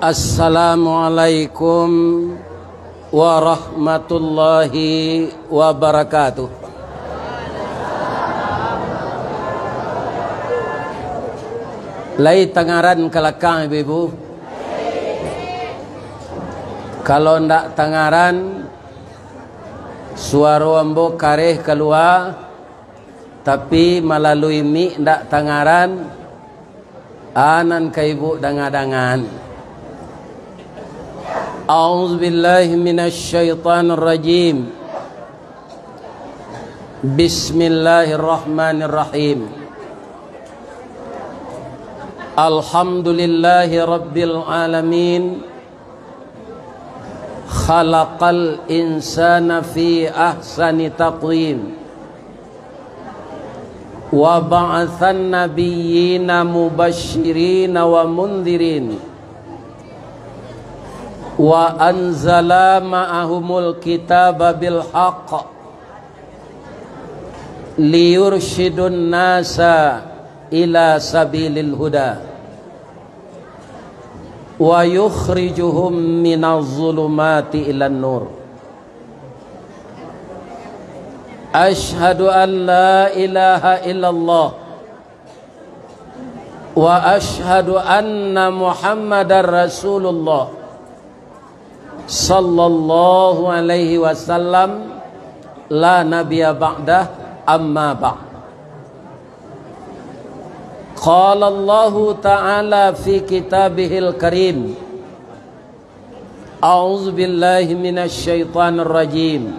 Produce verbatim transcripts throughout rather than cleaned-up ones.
Assalamualaikum warahmatullahi wabarakatuh. Lai tangaran ka lakang, ibu-ibu? Kalau ndak tangaran, suaro ambo kareh kalua, tapi malalui mik ndak tangaran, a nan ka ibu danga-dangaan. A'udzubillahi minasyaitonirrajim. Bismillahirrahmanirrahim. Alhamdulillahi rabbil alamin. Khalaqal insana fi ahsani taqwim. Wa ba'atsan nabiyyina mubasyirina wa mundzirin. Wa anzala ma'ahumul kitaba bil haqq. Liyursyidun nasa ila sabilil huda. Wa yukhrijuhum minaz zulumati ilan nur. Asyhadu an la ilaha illallah. Wa asyhadu anna Muhammadar Rasulullah. Sallallahu alaihi wasallam, la nabiyya ba'dah, amma ba'd. Qala Allahu ta'ala fi kitabihil karim. A'udzubillahi minasyaitonirrajim.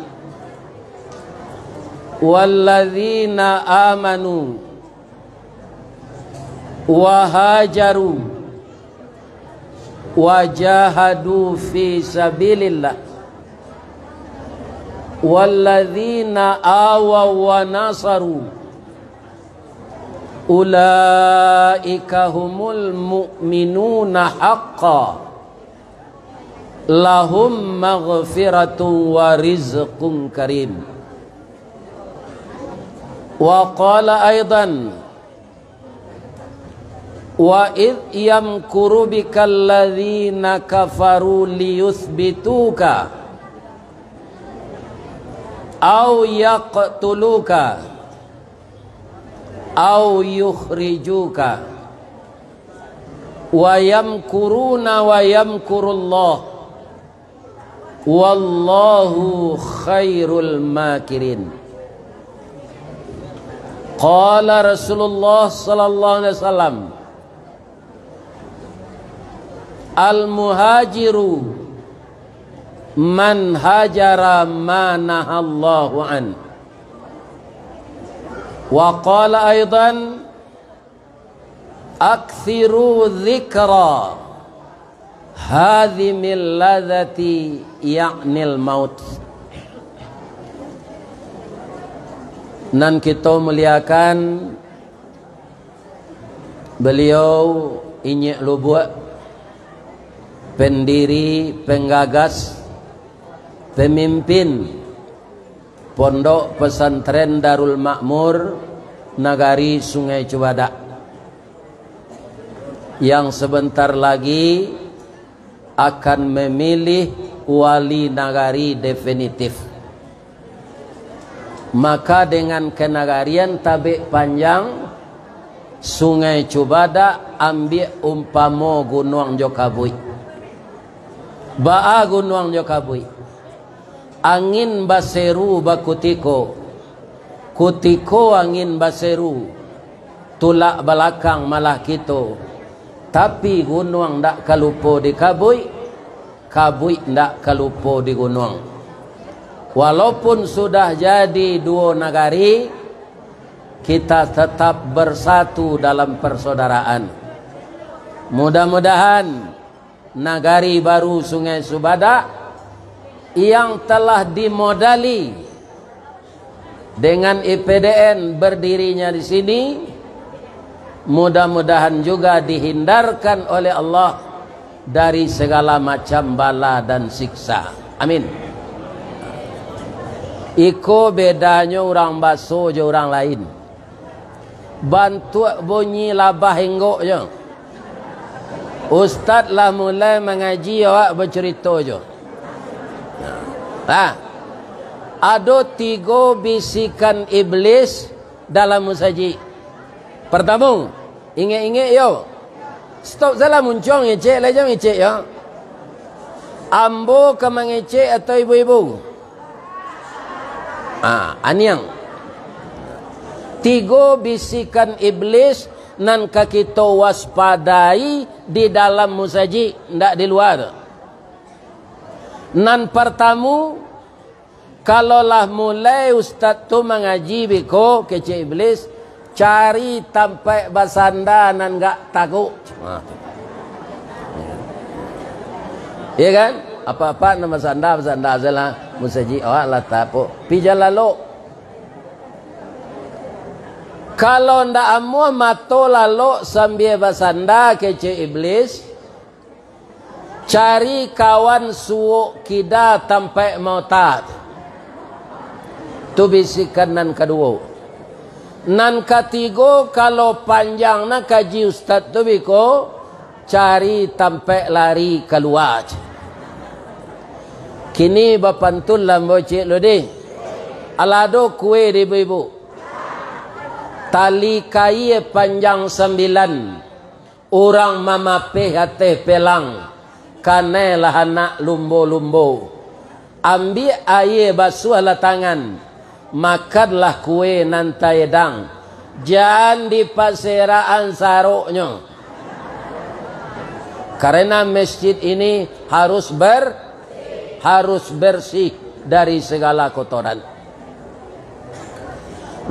Walladzina amanu wa hajaru wa jahadu fi sabilillah, walladzina awaw wa nasaru, ulaika humul mu'minuna haqqan, lahum maghfiratun wa rizqun karim. Wa qala aidan, wa idh yamkuru bikal ladzina kafaru liyutsbituka aw yaqtuluka aw yukhrijuka, wa yamkuruna wa yamkurullah, wallahu khairul makirin. Qala Rasulullah sallallahu alaihi wasallam, al-muhajiru man hajara ma nahallahu an. Wa qala aidan, aksiru dzikra hadzimil ladzati, ya'nil maut. Nan kito muliakan, beliau Inyiak Lubuak, pendiri, penggagas, pemimpin Pondok Pesantren Darul Makmur Nagari Sungai Cubadak, yang sebentar lagi akan memilih wali nagari definitif. Maka dengan kenagarian tabek panjang, Sungai Cubadak ambiak umpamo gunuang jo kabuik. Baa gunuang jo kabuik? Angin baseru bakutiko, kutiko angin baseru, tulak balakang malah kito. Tapi gunuang ndak ka lupo di kabuik, kabuik ndak ka lupo di gunuang. Walaupun sudah jadi duo nagari, kita tetap bersatu dalam persaudaraan. Mudah-mudahan nagari baru Sungai Subadak yang telah dimodali dengan I P D N berdirinya di sini, mudah-mudahan juga dihindarkan oleh Allah dari segala macam bala dan siksa. Amin. Iko bedanyo urang baso jo urang lain. Bantuak bunyi labah enggoknyo. Ustaz lah mulai mangaji, awak bacurito jo. Nah, ado tigo bisikan iblis dalam musajik. Partamo, ingek-ingek yo. Stop salah muncuang ngecek, lai jan ngecek yo. Ambo ka mangecek atau ibu-ibu? Ah, aniang. Tigo bisikan iblis nan ka kito waspadai di dalam musajik, ndak di lua. Nan partamo, kalau lah mulai ustaz tu mangaji beko, kecek iblis, cari tampaik basanda nan gak taguak. Ha, tu. Iya kan? Apa-apa nan basanda, basanda sajolah. Musajik awak lah tapo. Pi jan lalok. Kalau ndak amuah mato lalok sambia basanda, kecek iblis, cari kawan suok kida tampaik maota. Tu bisikan nan kaduo. Nan katigo, kalau panjang nan kaji ustaz tu biko, cari tampaik lari kalua. Kini bapantun lah ambo cek lo deh. Alah ado kue di ibu-ibu. Tali kaia panjang sambilan. Urang mamapeh ateh pelang, kanai lah anak lumbo-lumbo. Ambiak aia basuahlah tangan, makanlah kue nan taedang, jan dipaserakan saroknyo. Karena masjid ini harus ber-, harus bersih dari segala kotoran.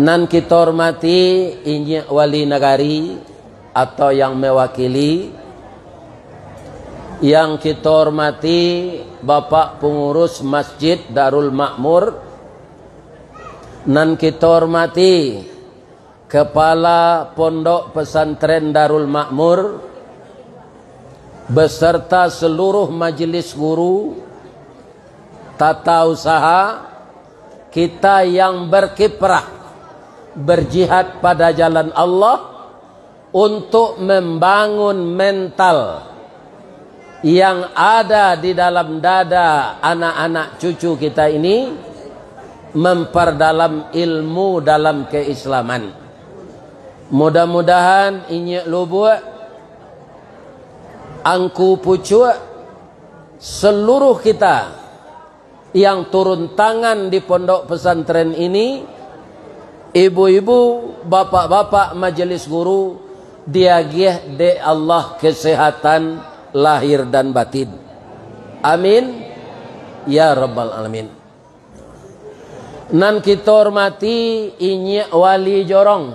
Nan kito hormati, inyiak wali nagari, atau yang mewakili, yang kito hormati Bapak Pengurus Masjid Darul Makmur, nan kito hormati Kepala Pondok Pesantren Darul Makmur, beserta seluruh majelis guru, tata usaha, kita yang berkiprah, berjihad pada jalan Allah untuk membangun mental yang ada di dalam dada anak-anak cucu kita ini, memperdalam ilmu dalam keislaman. Mudah-mudahan inyiak lubuak, angku pucuak, seluruh kita yang turun tangan di pondok pesantren ini, ibu-ibu, bapak-bapak majelis guru, diagiah dek Allah kesehatan lahir dan batin. Amin, ya rabbal alamin. Nan kito hormati inyiak wali jorong.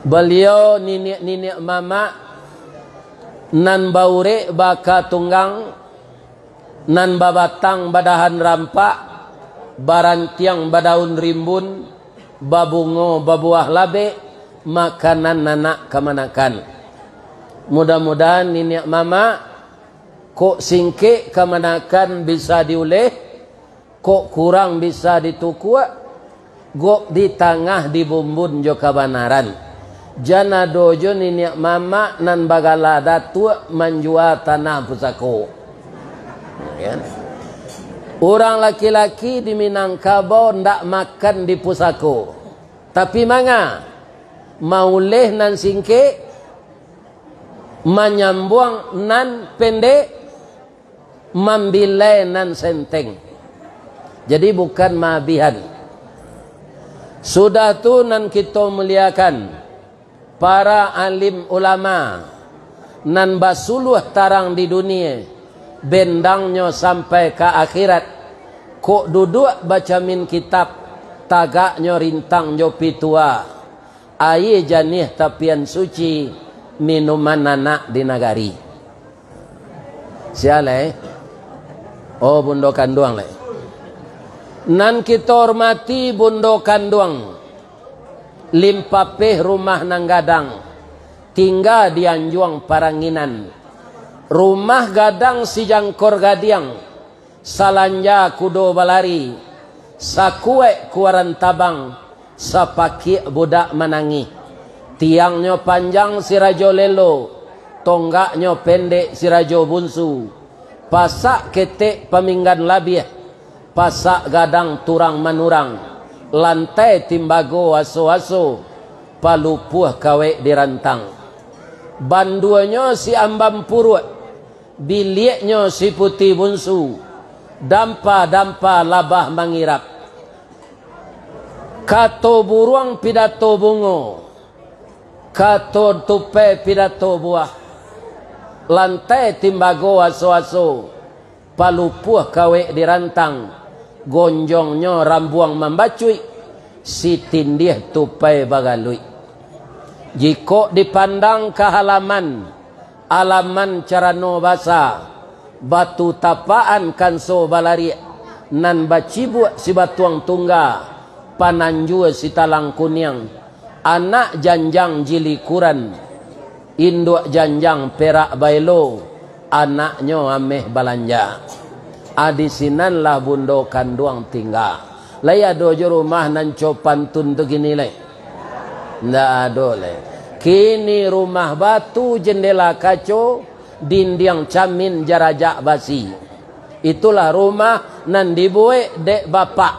Baliau niniak-niniak mamak, nan baurek baka tunggang, nan babatang badahan rampak, barantiang badaun rimbun, babungo babuah labek, makanan anak kamanakan. Mudah-mudahan niniak mamak, kok singkek kamanakan bisa diuleh, kok kurang bisa ditukuak, gok di tangah dibumbun jo kabanaran. Jan ado jo niniak mamak nan bagala datuak manjua tanah pusako. Ya. Urang laki-laki di Minangkabau ndak makan di pusako. Tapi manga, mauleh nan singkek, manyambuang nan pendek, mambilai nan senteng. Jadi, bukan maabihan. Sudah tu, nan kito muliakan, para alim ulama nan basuluah tarang di dunia, bendangnyo sampai ka akhirat, kok duduak bacamin kitab, tagaknyo rintang jo pitua. Aia janiah tapian suci, minuman anak di nagari. Sia lai? Oh, bundo kanduang lai. Nan kito hormati bundo kanduang, limpapeh rumah nan gadang, tingga di anjuang paranginan. Rumah gadang sijangkor gadiang, salanja kudo balari, sakuaik kuaran tabang, sapakiak budak manangih. Tiangnyo panjang sirajo lelo, Tonggaknyo pendek si rajo bunsu, pasak ketek paminggan labiah, pasak gadang turang manurang, lantai timbago aso-aso, palupuah kawek dirantang. Banduanyo si ambam puruak, biliaknyo si puti bunsu, dampa-dampa labah mangirap. Kato buruang pidato bungo, kato tupai pidato buah, lantai timbago aso-aso, palupuah kawek dirantang, gonjongnyo rambuang mambacuik, si tindiah tupai bagaluik. Jikok dipandang ka halaman, alaman carano basa, batu tapaan kanso balariak, nan bacibuak si batuang tungga, pananjua si talang kuniang, anak janjang jilikuran, induak janjang perak baelo, anaknyo ameh balanja. A, di sinan lah bundo kanduang tingga. Lai ado jo rumah nan co pantun tu kini lai? Ndak ado lai. Kini rumah batu, jendela kaco, dindiang camin, jarajak basi. Itulah rumah nan dibuek dek bapak.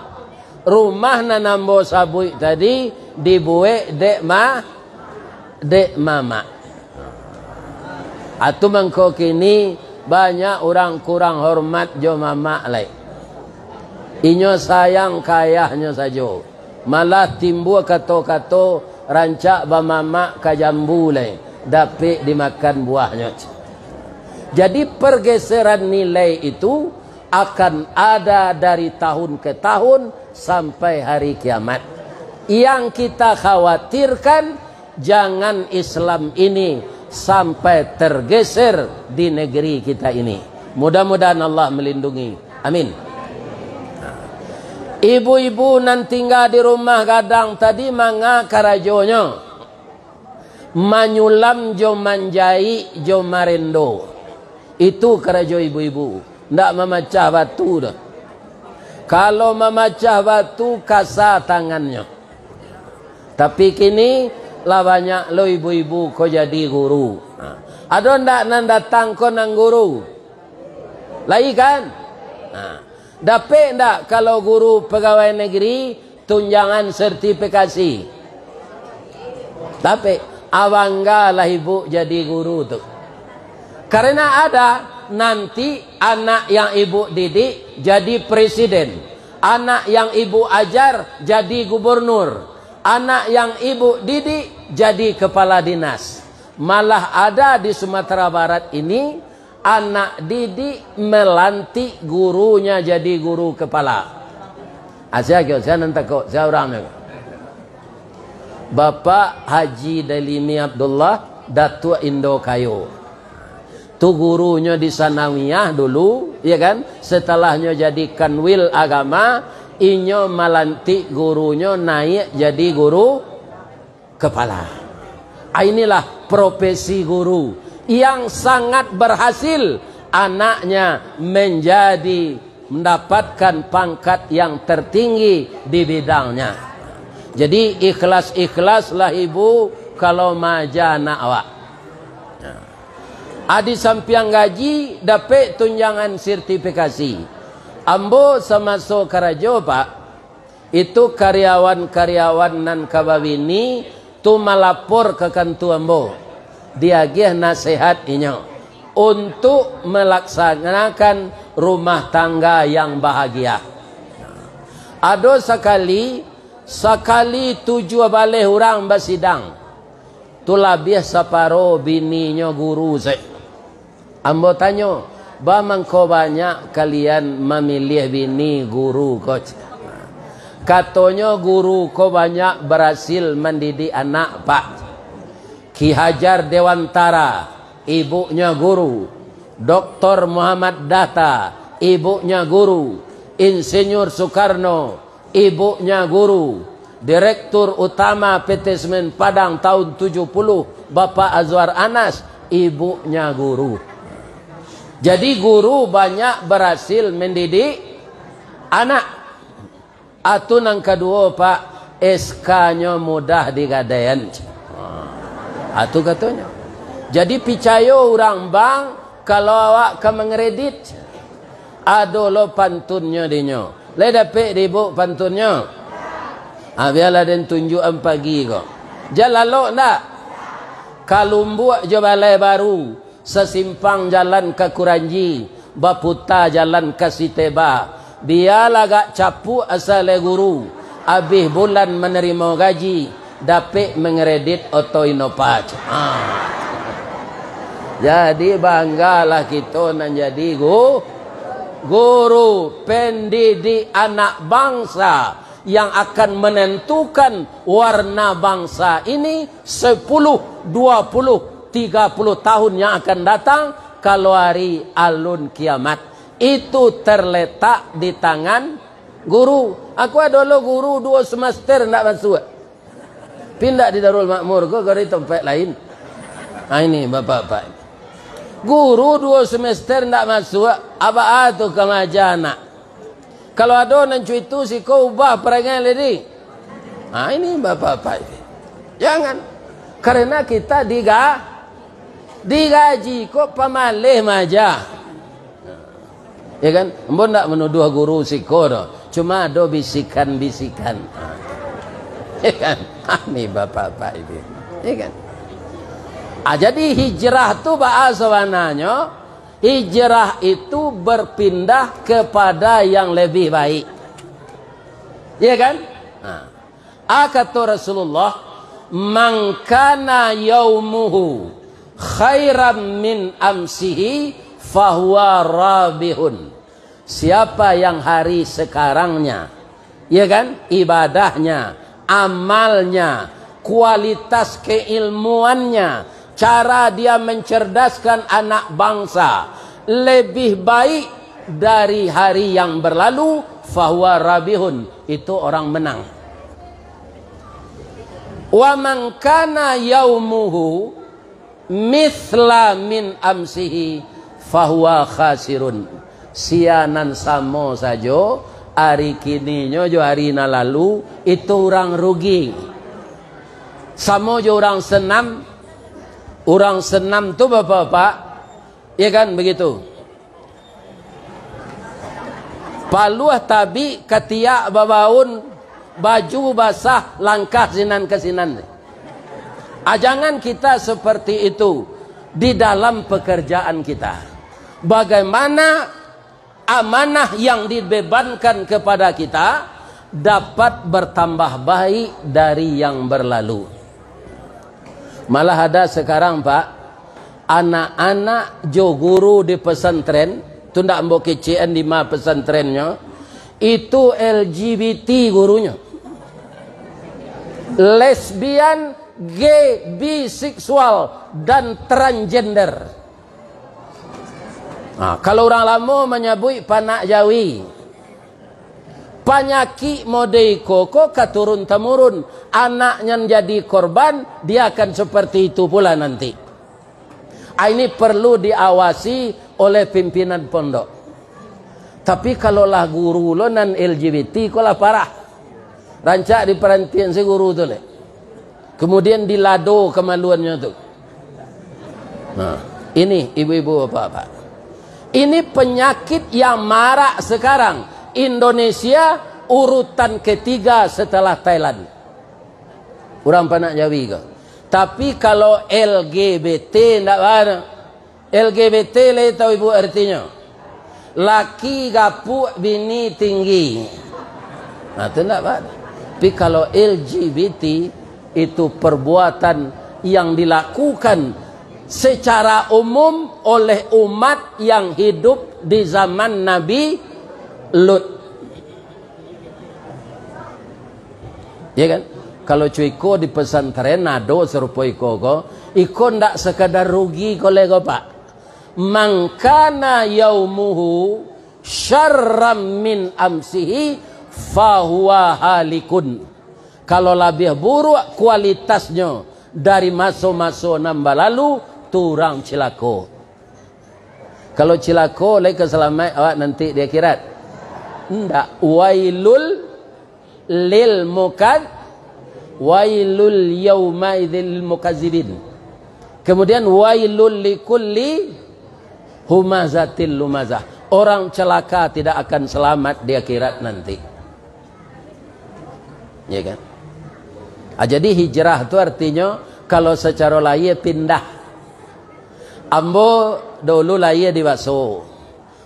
Rumah nan ambo sabuik tadi dibuek dek ma-, dek mamak. Atu mangko kini banyak urang kurang hormat jo mamak lai. Inyo sayang ka ayahnyo sajo. Malah timbua kato-kato rancak bamamak ka jambu lai, dapek dimakan buahnyo. Jadi, pergeseran nilai itu akan ada dari tahun ke tahun sampai hari kiamat. Yang kita khawatirkan, jangan Islam ini sampai tergeser di negeri kita ini. Mudah-mudahan Allah melindungi. Amin. Ibu-ibu nan tingga di rumah gadang tadi, manga karajonyo? Manyulam jo manjaik jo marendo. Itu karajo ibu-ibu. Ndak mamacah batu doh. Kalau mamacah batu, kasa tangannyo. Tapi kini, lah banyak lo ibu-ibu ko jadi guru. Nah, ado ndak nan datang ko nan guru? Lai kan? Nah, dapek ndak kalau guru pegawai negeri tunjangan sertifikasi? Dapek. Abanggalah ibu jadi guru tu. Karena ada nanti anak yang ibu didik jadi presiden, anak yang ibu ajar jadi gubernur, anak yang ibu didik jadi kepala dinas. Malah ada di Sumatera Barat ini, anak didik melantik gurunya jadi guru kepala. Asia kio, sia nan takok, sia urang tu. Bapak Haji Dalimi Abdullah, Datuak Indo Kayo. Tu gurunyo di Sanawiyah dulu, ya kan? Setalahnyo jadi Kanwil Agama, inyo malantik gurunyo naiak jadi guru kepala. Ah, inilah profesi guru yang sangat berhasil, anaknya menjadi, mendapatkan pangkat yang tertinggi di bidangnya. Jadi, ikhlas-ikhlaslah ibu kalau maaja anak awak. Ah, di sampiang gaji, dapek tunjangan sertifikasi. Ambo samaso karajo, Pak, itu karyawan-karyawan nan ka babini tu malapor ka kantua ambo, diagiah nasehat inyo untuak malaksanakan rumah tangga yang bahagia. Ado sakali, sakali tujuah baleh urang basidang, tu labiah saparo bininyo guru se. Ambo tanyo, "Ba mangko banyak kalian mamiliah bini guru ko?" Katonyo, "Guru ko banyak barasil mandidik anak, Pak. Ki Hajar Dewantara, ibuknyo guru. Doktor Muhammad Data, ibuknyo guru. Insinyur Soekarno, ibuknyo guru. Direktur Utama P T Semen Padang tahun tujuh puluh, Bapak Azwar Anas, ibuknyo guru." Jadi, guru banyak barasil mandidik anak. Atu nan kaduo, Pak, S K-nyo mudah digadaian. Atu katonyo. Jadi, picayo urang bank, kalau awak ka mangredit, ado lo pantunnyo dinyo. Lai dapek di ibuk pantunnyo? Ah, bialah den tunjuakan pagi ko. Jan lalok ndak? Ka Lumbuk jo Balai Baru, sasimpang jalan ka Kuranji, baputa jalan ka Siteba. Bialah agak capuak asa lai guru, abih bulan manarimo gaji, dapek mangredit oto Innova. Ha. Jadi, banggalah kito nan jadi gu-, guru, pendidik anak bangsa yang akan menentukan warna bangsa ini sepuluh, dua puluh, tiga puluh tahun yang akan datang, kalau hari alun kiamat. Itu terletak di tangan guru. Aku ado lo guru duo semester ndak masuak. Pindah di Darul Makmur ko, ko di tampek lain. Ha, ini bapak-bapak. Guru duo semester ndak masuak, abaa tu ka maaja anak. Kalau ado nan cuitu, siko ubah parangai lai. Ha, ini bapak-bapak ini. Jangan. Karena kita diga-, digaji, kok pamaleh maaja. Ya kan? Ambo ndak manuduah guru siko doh. Cuma ado bisikan-bisikan. Ya kan? Ini bapak-bapak ini. Ya kan? Ah, jadi hijrah tu baa sabananyo? Hijrah itu berpindah kepada yang lebih baik. Iya kan? Nah, a kato Rasulullah, "Man kana yaumuhu khairan min amsihi, fahuwa rabihun." Siapa yang hari sekarangnya, ya kan, ibadahnya, amalnya, kualitas keilmuannya, cara dia mencerdaskan anak bangsa lebih baik dari hari yang berlalu, fahuwa rabihun, itu orang menang. Wa man kana yaumuhu mitsla min amsihi, fahuwa khasirun. Sia nan samo sajo ari kininyo jo ari nan lalu, itu urang rugi. Samo jo urang senam, urang senam tu, bapak-bapak, ya kan, begitu. Paluah tabik, katiak babaun, baju basah, langkah sinan ka sinan. Ah, jangan kita seperti itu di dalam pekerjaan kita. Bagaimana amanah yang dibebankan kepada kita dapat bertambah baik dari yang berlalu. Malah ada sekarang, Pak, anak-anak jo guru di pesantren, tu ndak ambo kecekan di ma pesantrennyo, itu L G B T gurunyo. Lesbian, gay, biseksual, dan transgender. Nah, kalau urang lamo manyabuik panak jawi, panyakik mode iko ko ka turun-tamurun. Anak nan jadi korban, dia akan seperti itu pula nanti. Ah, ini perlu diawasi oleh pimpinan pondok. Tapi kalau lah guru lo nan L G B T ko lah parah. Rancak di parantian si guru tu leh. Kemudian dilado kamaluannyo tu. Nah, ini ibu-ibu, bapak-bapak. Ini penyakit yang marak sekarang. Indonesia urutan ketiga setelah Thailand. Urang panak jawi ko. Tapi kalau L G B T ndak bana. L G B T lai tahu ibu artinyo? Laki gapuak, bini tinggi. Nah, tu ndak bana. Tapi kalau L G B T, itu perbuatan yang dilakukan secara umum oleh umat yang hidup di zaman Nabi Lut. Ya kan? Kalau cuiko di pesantren ado sarupo iko ko, iko ndak sekadar rugi ko leh ko, Pak. "Man kana yaumuhu syarran min amsihi, fahuwa halikun." Kalau labiah buruak kualitasnyo dari maso-maso nan balalu, tu urang cilako. Kalau cilako, lai ka salamaik awak nanti di akhirat? Ndak. Wailul lil mukad-, wailul yaumaidzil mukazzibin. Kemudian, "Wailul likulli humazatil lumazah." Orang celaka tidak akan selamat di akhirat nanti. Ya kan? Ah, jadi hijrah tu artinyo, kalau sacaro lahia, pindah. Ambo dulu lahia di Baso.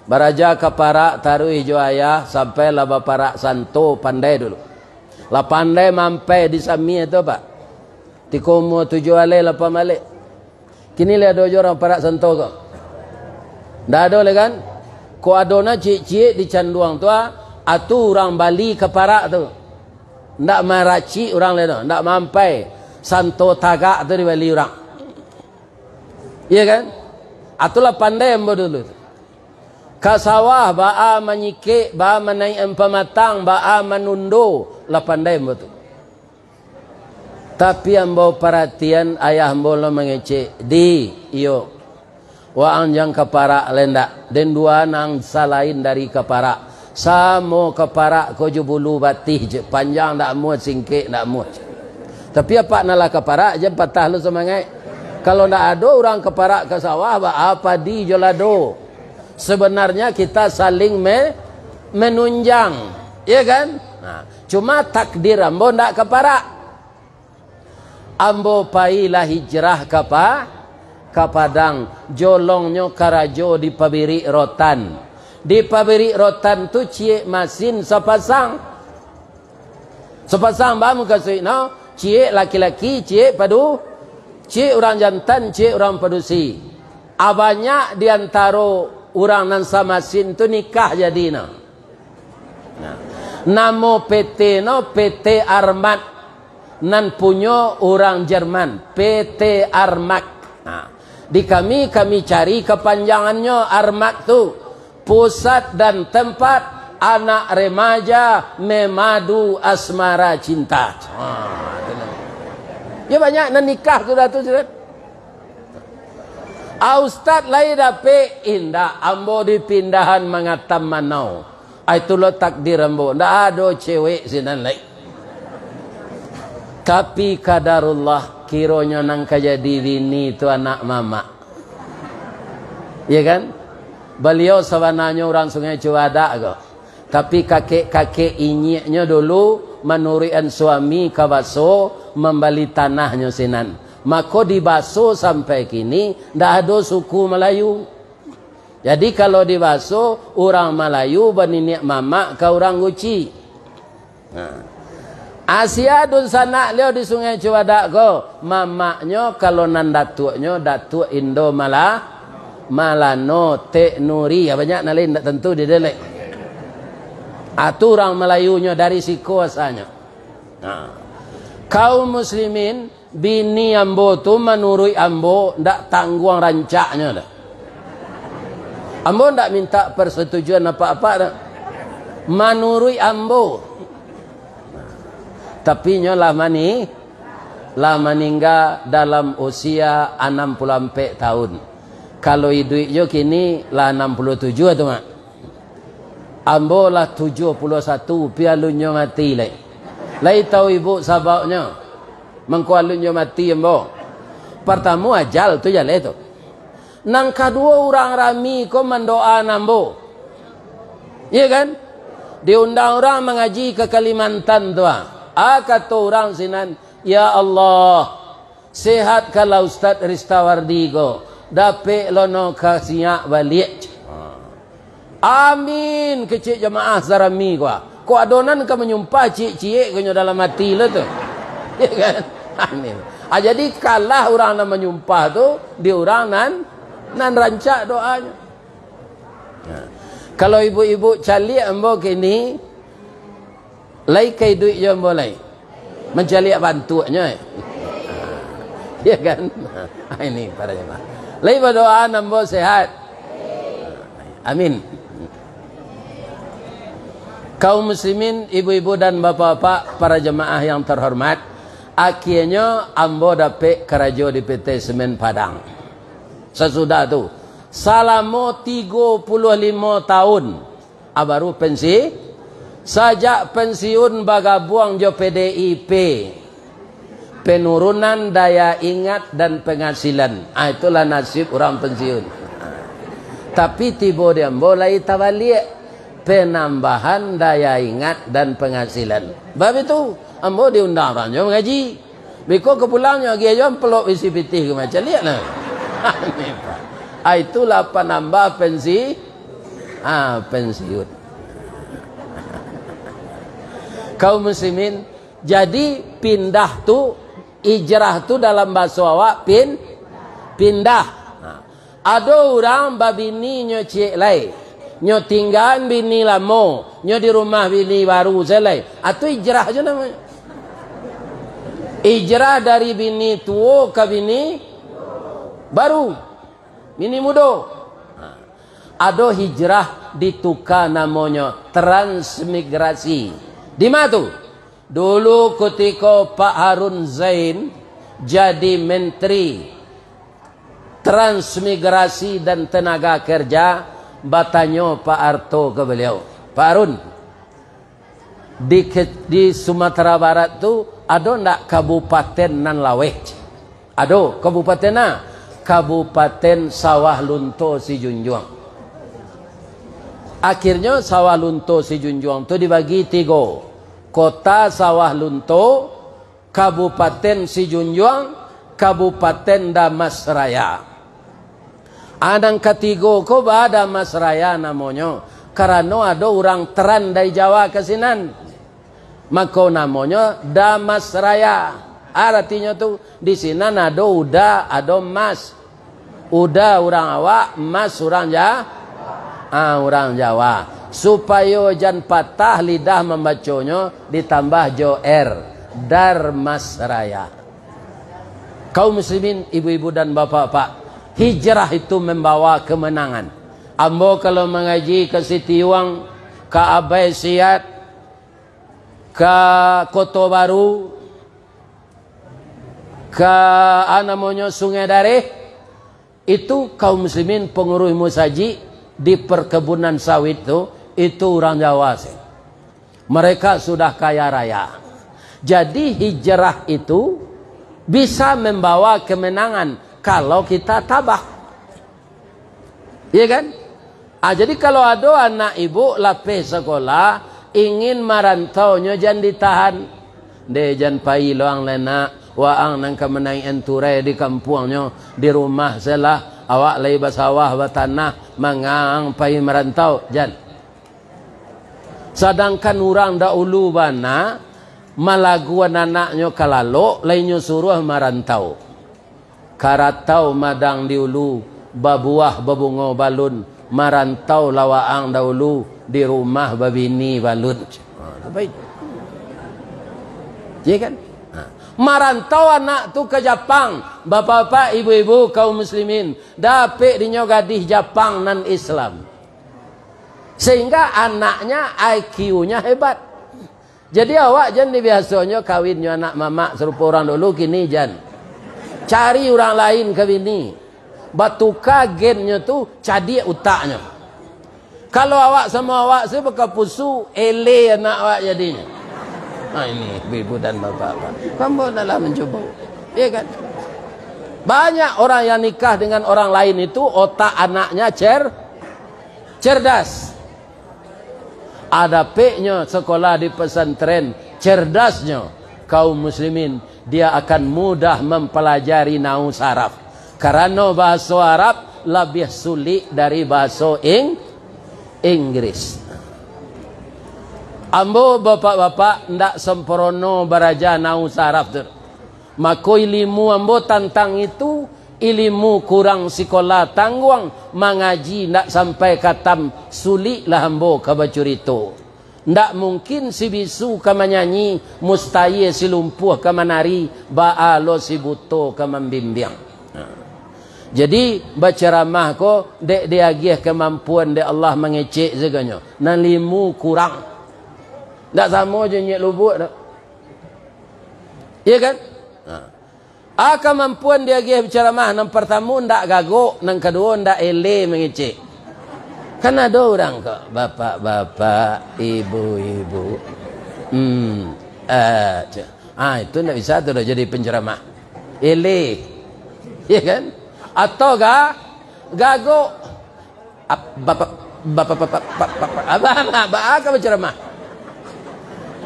Baraja ka parak taruih jo ayah, sampai lah baparak santo, pandai dulu. Lah pandai mampai di Samia tu, Pak. Tiko umua tujuah alai, lapan baleh. Kini lai ado jo urang parak santo ko? Ndak ado lai kan? Ko ado na ciek-ciek di Canduang tu, ah, atu urang bali ka parak tu. Ndak maracik urang lai tu, ndak mampai. Santo tagak tu dibali urang. Iya kan? Atulah pandai ambo dulu tu. Ka sawah, baa manyikik, baa manaikan pamatang, baa manundo, lah pandai ambo tu. Tapi ambo paratian, ayah ambo lo mangecek, "Di, iyo, waang jan ka parak lai ndak, den duo nan salain dari ka parak, samo ka parak ko jo bulu batih je, panjang ndak amuah, singkek ndak amuah." Tapi apak nan lah ka parak, jan patah lo sumangaik. Kalau ndak ado urang ka parak ka sawah, baa padi jo lado. Sebenarnya kita saling me-, menunjang, ya kan? Nah, cuma takdir ambo ndak ka parak. Ambo pailah hijrah ka Pa-, ka Padang, jolongnyo karajo di pabirik rotan. Di pabirik rotan tu ciek masin sapasang. Sapasang ba mukasuik no, ciek laki-laki, ciek padu-, ciek urang jantan, ciek urang padusi. A, banyak di antaro urang nan samasin tu nikah jadi no. Nah, namo P T no P T Armat, nan punyo urang Jerman, P T Armak. Nah, di kami, kami cari kapanjangannyo Armak tu. Pusat dan tempat anak remaja memadu asmara cinta. Ha, tu nah. Ya, banyak nan nikah sudah tu, sudah. Ah, ustaz lai dapek? Indak, ambo di pindahan mangatam manau. Ah, itu lo takdir ambo. Ndak ado cewek sinan lai. Tapi kadarullah, kironyo nan ka jadi bini tu anak mamak. Ya kan? Baliau sabananyo urang Sungai Cubadak ko. Tapi kakek-kakek inyiaknyo dulu manuruikan suami ka Baso mambali tanahnyo sinan. Mako di Baso sampai kini ndak ado suku Malayu. Jadi kalau di Baso, urang Malayu baniniak mamak ka urang Guci. Nah. Asia dunsanak liau di Sungai Cubadak ko, mamaknyo kalau nan datuaknyo Datuak Indo Mala-, Malano, Tek Nuri, ya banyak nan lain, ndak tantu di Delek. Atu urang Malayunyo dari siko asalnyo. Nah. Kaum muslimin, bini ambo tu manuruik ambo ndak tangguang rancaknyo doh. Ambo ndak mintak persetujuan apak-apak doh. Manuruik ambo. Tapi nyo lah mani-, lah maningga dalam usia anam puluah ampek tahun. Kalau iduik jo kini lah anam puluah tujuah tu, Mak. Ambo lah tujuah puluah satu, pi alunnyo mati lai. Lai tahu ibu sababnyo? Mangko alunnyo mati ambo. Partamo, ajal tu jaleh tu. Nan kaduo, urang rami ko mandoaan ambo. Iya kan? Diundang urang mangaji ka Kalimantan tu, ah. Ah, kato urang sinan, "Ya Allah, sehatkanlah Ustaz Ristawardi ko, dapek lo no ka Siak baliak." Amin, kecek jamaah sarami ko. Kok ado nan ka manyumpah, ciek-ciek konyo dalam ati lo tu. Ya kan? Amin. Ah, jadi kalah urang nan manyumpah tu, di urang nan, nan rancak doanyo. Nah. Kalau ibu-ibu caliak ambo kini, lai ka iduik jo ambo lai. Mancaliak bantuaknyo, eh. Ya kan? Ah, ini para jemaah. Lai badoa ambo sehat. Amin. Kaum muslimin, ibu-ibu dan bapak-bapak, para jemaah yang terhormat, akhirnyo ambo dapek karajo di P T Semen Padang. Sasudah tu, salamo tigo puluah limo tahun, ah, baru pensi-, sajak pensiun bagabuang jo P D I P. Penurunan daya ingat dan penghasilan. Ah, itulah nasib urang pensiun. Tapi tibo di ambo lai tabaliak. Penambahan daya ingat dan penghasilan. Bab itu, ambo diundang urang jo mangaji. Biko ka pulangnyo agiah jo amplop isi pitih ka macam liak lah. Ah, itulah panambah pensi-, ah, pensiun. Kaum muslimin, jadi pindah tu, ijrah tu dalam bahaso awak pin-, pindah. Nah, ado urang babini nyo ciek lai, nyo tinggaan bini lamo, nyo di rumah bini baru se lai. Atu ijrah jo namonyo. Ijrah dari bini tuo ka bini baru, bini mudo. Nah, ado hijrah dituka namonyo transmigrasi. Di ma tu? Dulu kutiko Pak Harun Zain jadi Menteri Transmigrasi dan Tenaga Kerja, batanyo Pak Harto ka baliau, "Pak Harun, di ke-, di Sumatera Barat tu ado ndak kabupaten nan laweh?" "Ado." "Kabupaten a?" "Kabupaten Sawah Lunto Sijunjuang." Akhirnyo Sawah Lunto Sijunjuang tu dibagi tigo. Kota Sawah Lunto, Kabupaten Sijunjuang, Kabupaten Damasraya. A, nan katigo ko ba Damasraya namonyo, karano ado urang Teran dari Jawa ka sinan. Mako namonyo Damasraya. Aratinyo tu, di sinan ado Uda, ado Mas. Uda urang awak, Mas urang Ja-, ah, urang Jawa. Supayo jan patah lidah mambaconyo, ditambah jo R, Darmasraya. Kaum muslimin, ibu-ibu dan bapak-bapak, hijrah itu membawa kemenangan. Ambo kalau mangaji ka Sitiuang, ka Abai Siat, ka Koto Baru, ka, a, namonyo Sungai Dareh, itu kaum muslimin pengurus musajik di perkebunan sawit tu, itu urang Jawa se. Mereka sudah kaya raya. Jadi hijrah itu bisa membawa kemenangan kalau kita tabah. Iya kan? Ah, jadi kalau ado anak ibu lapeh sakolah, ingin marantaunyo jan ditahan. Ndeh, jan pai lo ang lai nak, waang nan ka manaikan turai di kampuangnyo, di rumah se lah, awak lai basawah, batanah, manga ang pai marantau, jan. Sadangkan urang dahulu bana, malaguan anaknyo ka lalok, lai nyo suruah marantau. Karatau madang di ulu, babuah babungo balun, marantau lah waang dahulu, di rumah babini balun. Ha, tu baik. Iya kan? Ha. Marantau anak tu ka Japang, bapak-bapak, ibu-ibu, kaum muslimin, dapek dinyo gadih Japang nan Islam. Sehingga anaknya I Q-nya hebat. Jadi awak jan dibiasonyo kawin jo anak mamak sarupo urang dulu, kini jan. Cari urang lain ka bini. Batuka gennyo tu, cadiak utaknyo. Kalau awak samo awak se bakapusu, ele anak awak jadinyo. Nah, ini ibu-ibu dan bapak-bapak. Ambo lah mancubo. Iya kan? Banyak orang yang nikah dengan orang lain itu otak anaknya cer-, cerdas. Adapeknyo sekolah di pesantren, cerdasnyo kaum muslimin, dia akan mudah mempelajari nahwu saraf. Karano bahaso Arab labiah sulik dari bahaso Ing-, Inggris. Ambo, bapak-bapak, ndak sempurno baraja nahwu saraf tu. Mako, ilimu ambo tantang itu, ilimu kurang sikola tangguang, mangaji ndak sampai katam, suliklah ambo ka bacurito. Ndak mungkin si bisu ka manyanyi, mustahia si lumpuah ka manari, baa lo si buto ka mambimbiang. Nah. Jadi, bacaramah ko dek diagiah kamampuan dek Allah mangecek saganyo. Nan limu kurang. Ndak samo jo nyek lubuak tu. Iya kan? Nah. A, kamampuan diagiah bacaramah, nan partamo ndak gagok, nan kaduo ndak ele mangecek. Kan ado urang ko, bapak-bapak, ibu-ibu. Hmm, a, cak, Ah, itu ndak bisa tu dah jadi penceramah. Eleh. Ya kan? Atau ga, gagok. Ap-, bapak, bapak, bapak, bapak, bapak, apa, apa, apa, apa ceramah?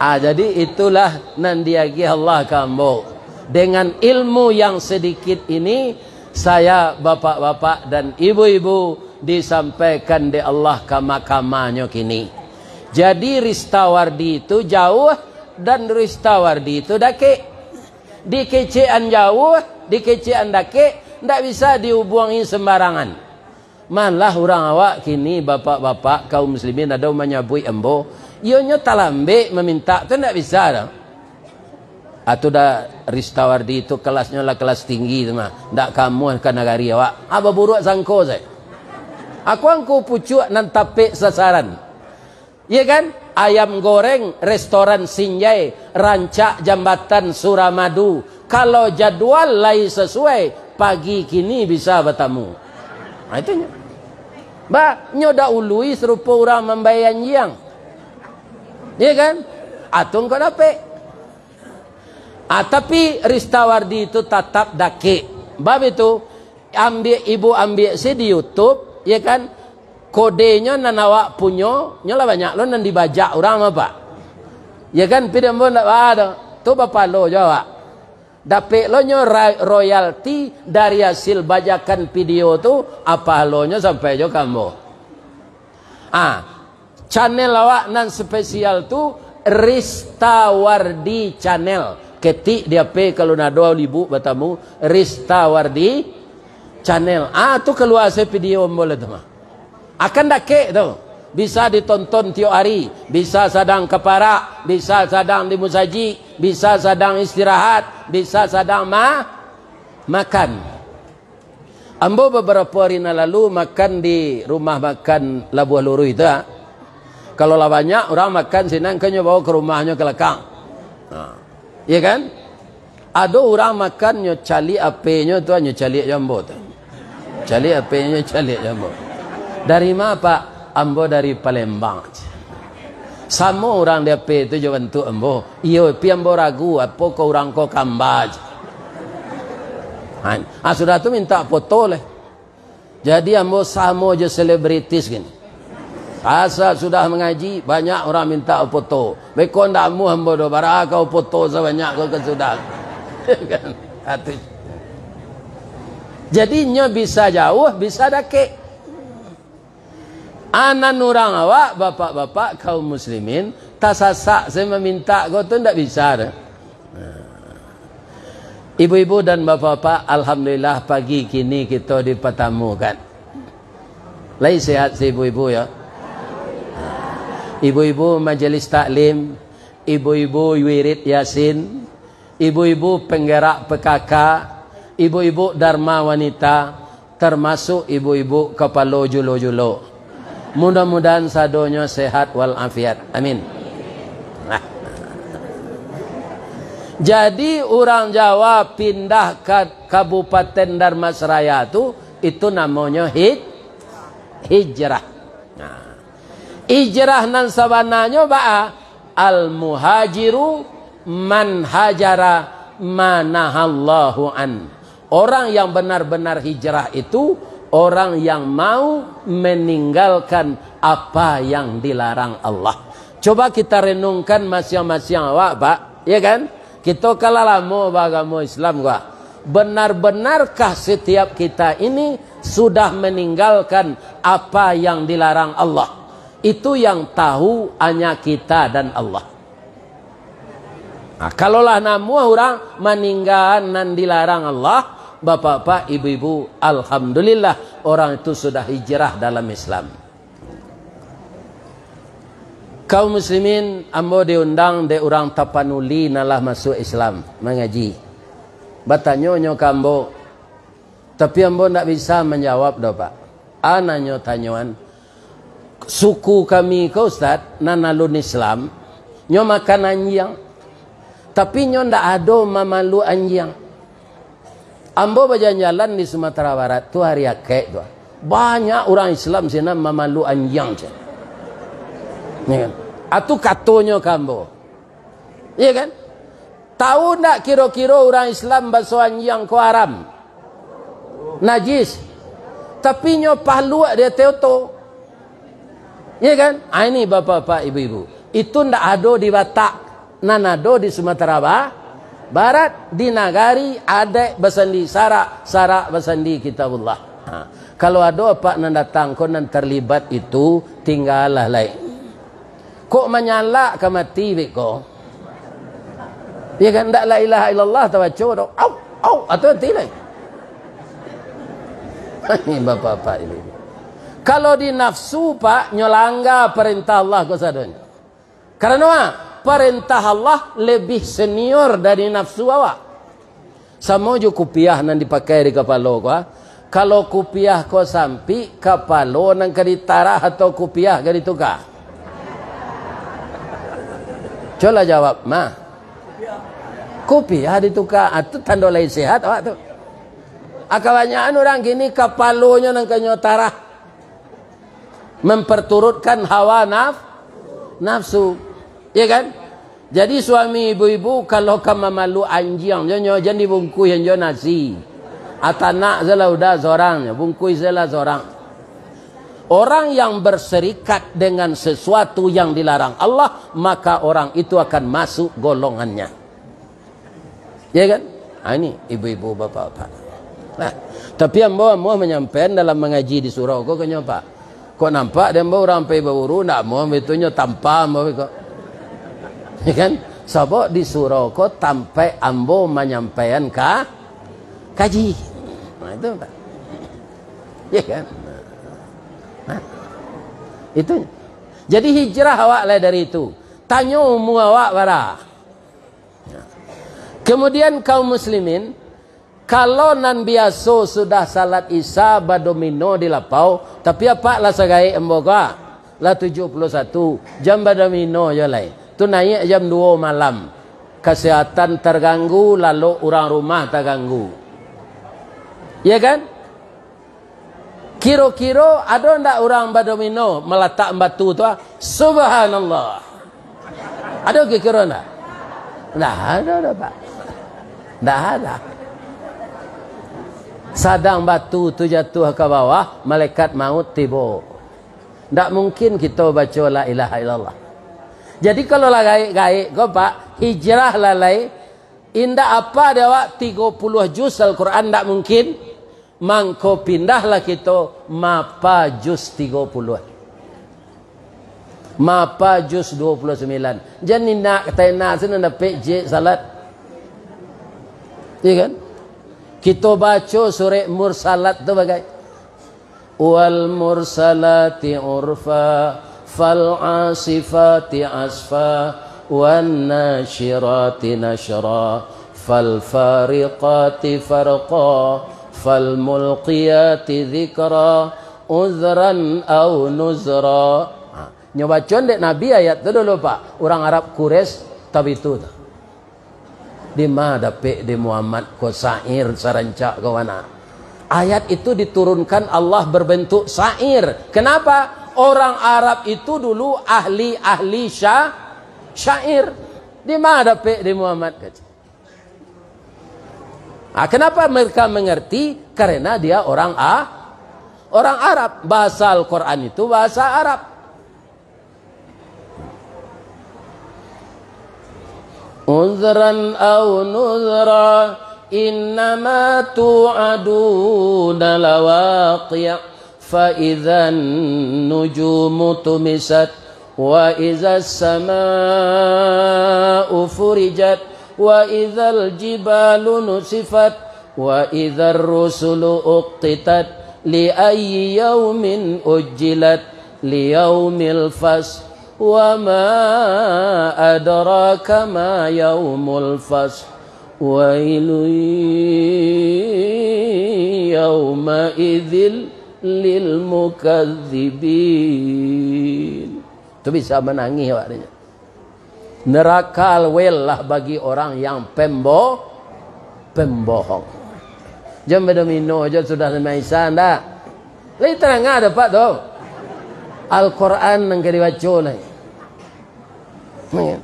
Ah, jadi itulah nan diagih Allah ka ambo. Dengan ilmu yang sedikit ini, saya, bapak-bapak dan ibu-ibu, disampaikan dek Allah ka mahkamah nyo kini. Jadi, Ristawardi itu jauh dan Ristawardi itu dakek. Dikecekan jauh, dikecekan dakek, ndak bisa dihubuangi sembarangan. Malah urang awak kini, bapak-bapak, kaum muslimin, ado manyabuik ambo, iyo nyo talambek mamintak tu ndak bisa doh. Atu dah Ristawardi tu kelasnyo lah kelas tinggi tu mah, ndak kamuah ka nagari awak. Ah, baburuak sangko sajo. Aku angku pucuak nan tapek sasaran. Iya kan? Ayam goreng restoran Sinjai, rancak jambatan Suramadu. Kalau jadual lai sasuai, pagi kini bisa batamu. Nah, itu nyo. Ba, nyo dahului sarupo urang mambayar anjiang. Iya kan? Atung kau dapek. Ah, tapi Ristawardi tu tatap dakek. Bab itu, ambiak, ibu ambiak se di YouTube, ya kan? Kodenyo nan awak punyo, nyo lah banyak lo nan dibajak urang, apa? Ya kan, pidambo ndak baa doh. Tu bapalo jo awak. Dapek lo nyo ra-, royalti dari hasil bajakan video tu, ah, pahalonyo sampai jo ka ambo. Ah, channel awak nan spesial tu Ristawardi Channel. Ketik di H P kalau ndak ado libuk batamu, Ristawardi Channel. Ah, tu kalua se video ambo lah tu mah. Akan dakek tu. Bisa ditonton tiok hari, bisa sadang ka parak, bisa sadang di musajik, bisa sadang istirahat, bisa sadang ma-, makan. Ambo babarapo ari nan lalu makan di rumah makan Labuah Luruih tu, ah. Kalau lah banyak urang makan sinan, kan nyo bawa ka rumahnyo ka lakang. Ha. Iya kan? Ado urang makan, nyo caliak H P-nyo tu, nyo caliak jo ambo tu. Caliak H P-nyo, caliak jo ambo. "Dari ma, Pak?" "Ambo dari Palembang." Samo urang di H P tu jo bantuak ambo. Iyo, pi ambo ragu, apo ko urang ko kamba. Ha, ah, sudah tu minta foto leh. Jadi ambo samo jo selebritis gini. Asa sudah mangaji, banyak urang minta foto. Beko ndak amuah ambo doh, bara ka foto sabanyak ko ka sudah. Kan? Atu. Jadi nyo bisa jauh, bisa dakek. Anan urang awak, bapak-bapak, kaum muslimin, tasasak se mamintak ko tu ndak bisa doh. Ibu-ibu dan bapak-bapak, alhamdulillah pagi kini kito dipatamukan. Lai sehat se ibu-ibu yo? Ibu-ibu majelis taklim, ibu-ibu wirid Yasin, ibu-ibu penggerak P K K, ibu-ibu Dharma Wanita, termasuk ibu-ibu kapalo julo-julo. Mudah-mudahan sadonyo sehat walafiat. Amin. Nah. Jadi, urang Jawa pindah ka Kabupaten Dharmasraya tu, itu namonyo hij-, hijrah. Nah. Hijrah nan sabananyo baa? Al-muhajiru man hajara ma nahallahu an. Orang yang benar-benar hijrah itu orang yang mau meninggalkan apa yang dilarang Allah. Coba kita renungkan masiang-masiang awak, Pak, ya kan? Kito kan lah lamo baagamo Islam ko. Benar-benarkah setiap kita ini sudah meninggalkan apa yang dilarang Allah? Itu yang tahu hanya kita dan Allah. Nah, kalau lah namuah urang maninggaan nan dilarang Allah, bapak-bapak, ibu-ibu, alhamdulillah, orang itu sudah hijrah dalam Islam. Kaum muslimin, ambo diundang dek urang Tapanuli nan lah masuak Islam mangaji. Batanyo nyo ka ambo, tapi ambo ndak bisa manjawab doh, Pak. A nan nyo tanyoan, suku kami ko, Ustaz, nan alun Islam, nyo makan anjiang. Tapi nyo ndak ado mamalu anjiang. Ambo bajalan-jalan di Sumatera Barat tu hari Akaik tu. Banyak urang Islam sinan mamalu anjiang, ceh. Ya kan? Atu katonyo ka ambo. Iya kan? Tahu ndak kiro-kiro urang Islam baso anjiang ko haram? Najis. Tapi nyo paluak di ateh oto. Iya kan? Ah, ini bapak-bapak, ibu-ibu. Itu ndak ado di Batak. Nan ado di Sumatera Ba-, Barat, di nagari adaik basandi sarak, sarak basandi Kitabullah. Ha. Kalau ado apak nan datang ko nan terlibat itu, tinggalah lai. Kok manyalak ka mati beko? Ya kan, ndak la ilaha illallah tabaco do. Au, au, atau nanti lai. Ini bapak-bapak ini. Kalau di nafsu, Pak, nyo langga parentah Allah ko sadonyo. Karano, ah, parentah Allah lebih senior dari nafsu awak. Samo jo kupiah nan dipakai di kapalo ko, ah. Kalau kupiah ko sampik, kapalo nan ka ditarah atau kupiah ka dituka? Colah jawab, mah. Kupiah dituka, ah, tu tando lai sehat awak tu. Ah, kabanyakan urang kini kapalonyo nan ka nyo tarah. Memperturutkan hawa naf-, nafsu. Ya kan? Jadi suami ibu-ibu kalau ka mamalu anjiang, jo nyo jan dibungkuih jo nasi. Atanak salah udah sorang, bungkuih salah sorang. Orang yang berserikat dengan sesuatu yang dilarang Allah, maka orang itu akan masuk golongannya. Ya kan? Ha, ini ibu-ibu, bapak-bapak. Nah, tapi ambo amuah manyampaian dalam mangaji di surau ko, kanyo, Pak. Kok nampak di ambo urang pai baburu, ndak amuah bitunyo tampa ambo ko. Ya kan? Sabab di surau ko tampek ambo manyampaian ka-, kaji. Nah, itu, Pak. Ya kan? Nah, itu. Jadi hijrah awak lah dari itu. Tanyo umua awak bara. Kemudian kaum muslimin, kalau nan biaso sudah salat Isya badomino di lapau, tapi apak lah sagaek ambo ko, lah tujuah puluah satu, jan badomino jo lai. Tu naiak jam duo malam. Kasehatan targanggu, lalok urang rumah targanggu. Ya kan? Kiro-kiro ado ndak urang badomino malatak batu tu, ah? Subhanallah. Ado kiro-kiro ndak? Ndak ado doh, Pak. Ndak ado. Sadang batu tu jatuah ka bawah, malaikat maut tibo. Ndak mungkin kito baco la ilaha illallah. Jadi kalau lah gaek-gaek ko, Pak, hijrah lah lai, indak apa dek awak tigo puluah juz Al-Quran, ndak mungkin. Mangko pindahlah kito mapa juz tigo puluah. Mapa juz duo puluah sambilan. Jan inak ka taina sinan dapek jek salat. Iya kan? Kito baco surek Mursalat tu bagai. Wal mursalati urfa, fal asifati asfa, wan nasyirati nasyra, fal fariqati farqa, fal mulqiyati dzikra, uzran au nuzra. Ha, nyo bacoan dek Nabi ayat tu dulu, Pak. Urang Arab Quraisy tabitu tu. Di ma dapek di Muhammad ko syair sarancak ko bana? Ayat itu diturunkan Allah berbentuk syair. Kenapa? Orang Arab itu dulu ahli-ahli sya-, syair. Di ma dapek di Muhammad ko? Ah, kenapa mereka mengerti? Karena dia orang A-, orang Arab. Bahasa Al-Quran itu bahasa Arab. Uzran au nuzra, innama tu'aduna lawaqi', fa idzan nujumu tumisat, wa idzas sama'u furijat, wa idzal jibalu nusifat, wa idzar rusulu uqqitat, li ayyi yaumin ujjilat, li yaumil fasl, wa ma adraka ma yaumul fasl, wailun yauma idzil lil mukadzibin. Tu bisa manangih awak tu. Neraka alwel lah bagi orang yang pembo-, pembohong. Jan badomino jo sudah sambahyang Isya, ndak? Lai tarang dapek tu. Al-Quran nan ka dibaco lai. Ya.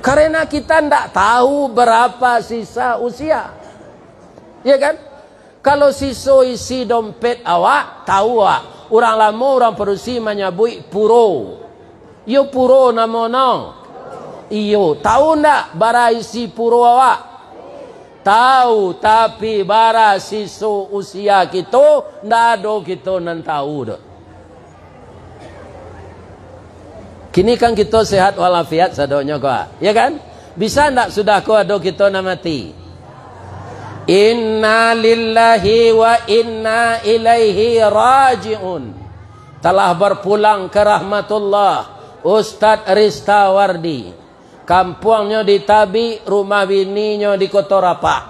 Karena kita ndak tahu berapa sisa usia. Ya kan? Kalau siso isi dompet awak, tahu awak. Urang lamo, urang padusi manyabuik puro. Iyo puro namo no. Iyo, tahu ndak bara isi puro awak? Tahu, tapi bara siso usia kito, ndak ado kito nan tahu doh. Kini kan kito sehat walafiat sadonyo ko, ya kan? Bisa ndak sudah ko ado kito nan mati? Inna lillahi wa inna ilaihi raji'un. Telah berpulang ke rahmatullah, Ustadz Ristawardi. Kampuangnyo di Tabik, rumah bininyo di Koto Rapah.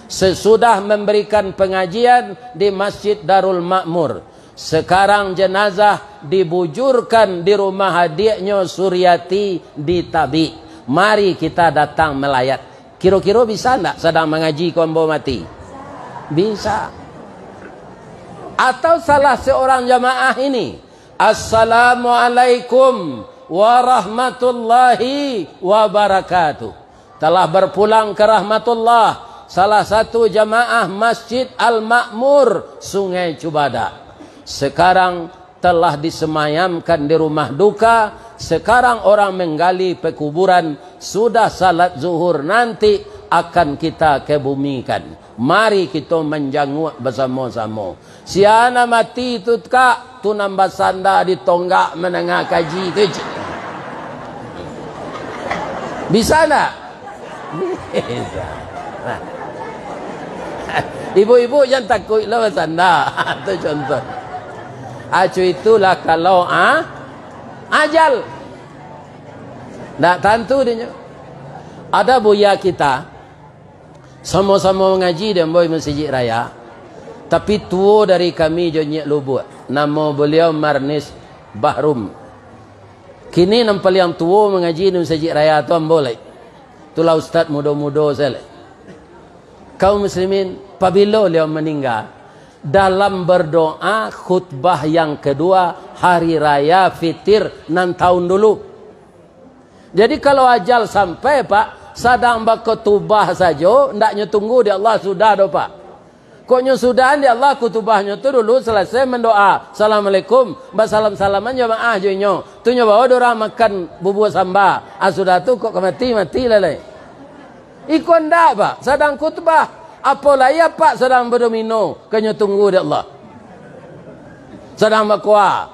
Sesudah memberikan pengajian di Masjid Darul Makmur, sekarang jenazah dibujurkan di rumah adiaknyo Suryati di Tabik. Mari kita datang melayat. Kiro-kiro bisa ndak sadang mangaji ko ambo mati? Bisa. Atau salah seorang jamaah ini, "Assalamualaikum warahmatullahi wabarakatuh." Telah berpulang ke rahmatullah, salah satu jamaah Masjid Al-Makmur, Sungai Cubadak. Sekarang telah disemayamkan di rumah duka, sekarang orang menggali pekuburan, sudah salat zuhur nanti akan kita kebumikan. Mari kito manjanguak basamo-samo. Sia nan mati tu, Kak, tu nan basanda di tonggak manangah kaji tu, cik. Bisa ndak? Bisa. Nah. Ibu-ibu jan takuik lah basanda. Tu contoh. Acu itulah kalau, ah, ajal. Ndak tantu dinyo. Ada buya kita, samo-samo mangaji di ambo di Masjid Raya, tapi tuo dari kami jo Nyiak Lubuak. Namo beliau Marnis Bahrum. Kini nan paliang tuo mangaji di Masjid Raya tu ambo lai. Itulah ustaz mudo-mudo sajo lai. Kaum muslimin, pabilo beliau maningga? Dalam berdoa khutbah yang kedua hari raya Fitir nan tahun dulu. Jadi, kalau ajal sampai, Pak, sadang bakutubah sajo, ndaknyo tunggu di Allah sudah doh, Pak. Kok nyo sudahan di Allah kutubahnyo tu dulu, salasai mandoa, "Assalamualaikum," basalam-salaman jamaah jo inyo. Tu nyo bawa dek urang makan bubua samba. Ah, sudah tu kok ka mati, mati lah lai. Iko ndak, Pak, sadang khutbah. Apo lai apak sadang badomino, ka nyo tunggu di Allah. Sadang bakoa.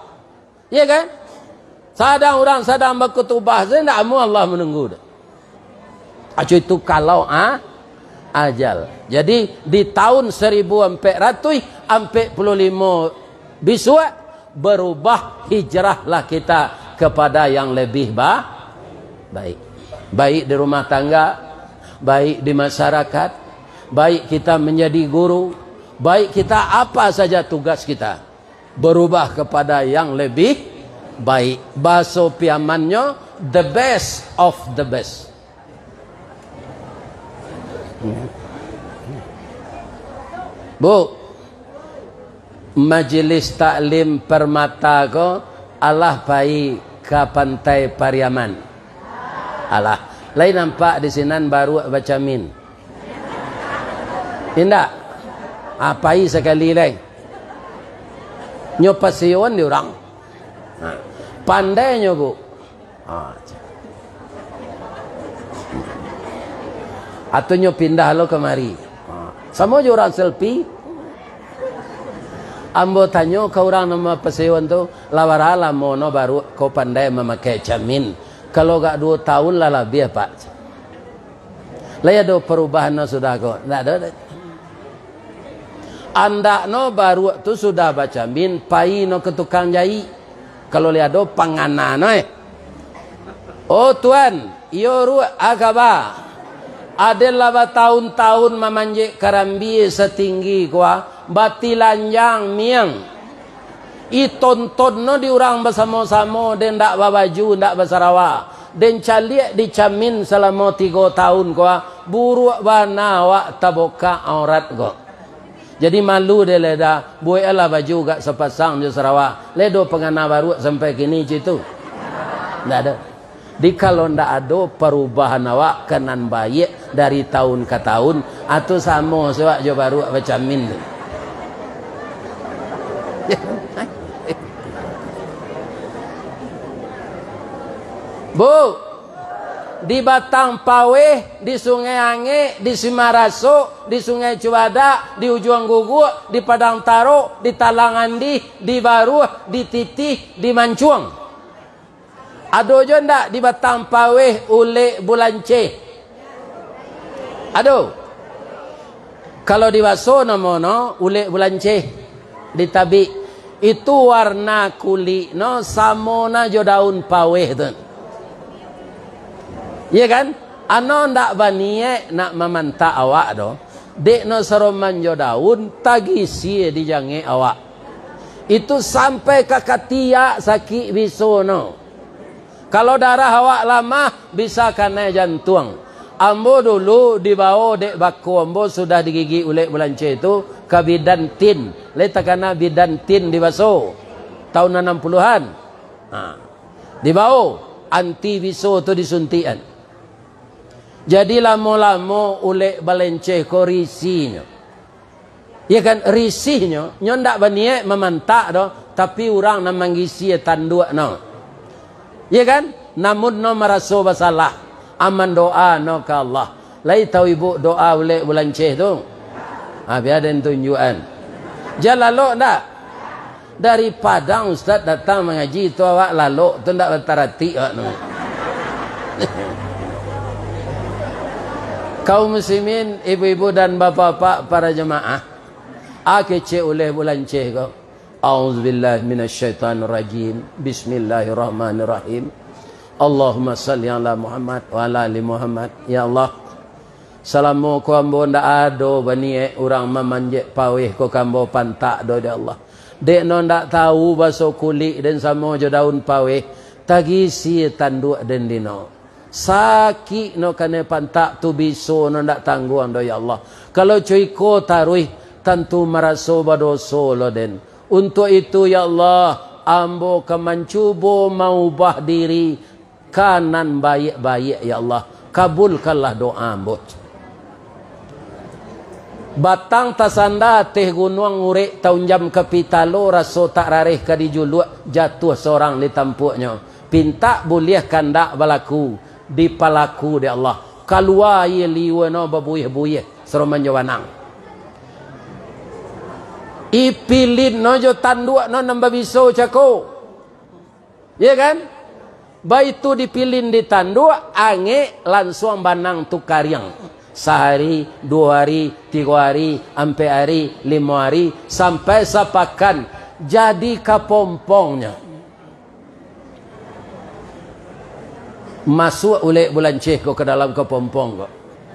Iya kan? Sadang urang sadang bakutubah sajo, ndak amuah Allah manunggu doh. Acu itu kalau, ah, ajal. Jadi, di tahun seribu empat ratus empat puluh lima bisuak, berubah, hijrahlah kita kepada yang lebih ba-, baik. Baik di rumah tangga, baik di masyarakat, baik kita menjadi guru, baik kita apa saja tugas kita. Berubah kepada yang lebih baik. Bahaso Piamannyo, the best of the best. Bu, Majelis Taklim Permata ko alah pai ka Pantai Pariaman. Alah, lai nampak di sinan baruak bacamin. Indak? Ah, pai sakali lai. Nyo paseoan di urang. Ha. Pandai nyo, Bu. Ha. Atau nyo pindah lo kamari. Ha. Samo jo urang selfie. Ambo tanyo ka urang nan mapaseoan tu, "Lah bara lamo no baruak ko pandai mamakai camin?" "Kalau agak duo taun lah labiah, Pak." "Lai ado parubahan no sudah ko?" "Ndak ado doh." "Andak no baruak tu sudah bacamin, pai no ka tukang jaik. Kalau lai ado pangana no, eh." "Oh, Tuan, iyo ruak, a kaba?" "Aden lah bataun-taun mamanjek karambia satinggi ko, a, batilanjang miang. Itonton no di urang basamo-samo, den ndak babaju, ndak basarawa. Den caliak di camin salamo tigo taun ko, a, buruak bana awak tabukak aurat ko. Jadi malu den lai dah, bueklah baju agak sapasang jo sarawa. Lai ado pangana baruak sampai kini cik tu?" Ndak ado. Jadi, kalau ndak ado parubahan awak ka nan baiak dari taun ka taun, atau samo se awak jo baruak bacamin tu. Bu, di Batang Paweh, di Sungai Angek, di Simarasok, di Sungai Cubadak, di Ujuang Guguk, di Padang Tarok, di Talang Andih, di Baruah, di Titih, di Mancuang. Ado jo ndak di Batang Paweh ulek bulanceh? Ado. Kalau di baso namo no ulek bulanceh, ditabik. Itu warna kulik no samo na jo daun paweh tu. Iya kan? Ano ndak baniek nak mamantak awak do. Dek no saroman jo daun, tagisia di jangek awak. Itu sampai ka katiak sakik biso no. Kalau darah awak lamah, bisa kanai jantuang. Ambo dulu dibawo dek bako ambo sudah digigik ulek bulanceh tu ka bidan tin. Lai takana bidan tin di baso. Taun anam puluahan. Ha. Dibawo anti biso tu disuntikan. Jadi lamo-lamo ulek balanceh ko risinyo. Ya kan, risihnyo, nyo ndak baniek mamantak doh, tapi urang nan manggisia tanduak no. Ya kan? Namun no maraso basalah, aman doa no ka Allah. Lai tahu ibu doa ulek bulanceh tu? Ha, bia den tunjuakan. Jan lalok ndak? Dari Padang Ustaz datang mangaji tu awak lalok tu ndak bataratik awak tu. Kaum muslimin, ibu-ibu dan bapak-bapak para jemaah, a kecek uleh bulanceh ko. A'udzubillahi minasyaitonirrajim. Bismillahirrahmanirrahim. Allahumma salli ala Muhammad wa ala ali Muhammad. Ya Allah, salamo ko ambo ndak ado baniek urang mamanjek paweh ko ka ambo pantak doh, ya Allah. Dek no ndak tahu baso kulik den samo jo daun paweh, tagisia tanduak den dino. Sakik no kanai pantak tu biso no ndak tangguang doh, ya Allah. Kalau co iko taruih, tantu maraso badoso lo den. Untuak itu, ya Allah, ambo ka mancubo maubah diri ka nan baiak-baiak, ya Allah. Kabulkanlah doa ambo. Batang tasanda ateh gunuang, urek taunjam ka pitalo, raso tak rareh ka dijuluak, jatuah sorang di tampuaknyo. Pintak buliah kandak balaku, dipalaku dek Allah. Kalua aia liua no babuih-buih, saroman jo banang. Ipilin no jo tanduak no nan babiso cako. Ya kan? Baitu dipilin di tanduak, angek, lansuang banang tu kariang. Sahari, duo hari, tigo hari, ampek hari, limo hari, sampai sapakan. Jadi kapompongnyo. Masuak ulek bulanceh ko ka dalam kapompong ko.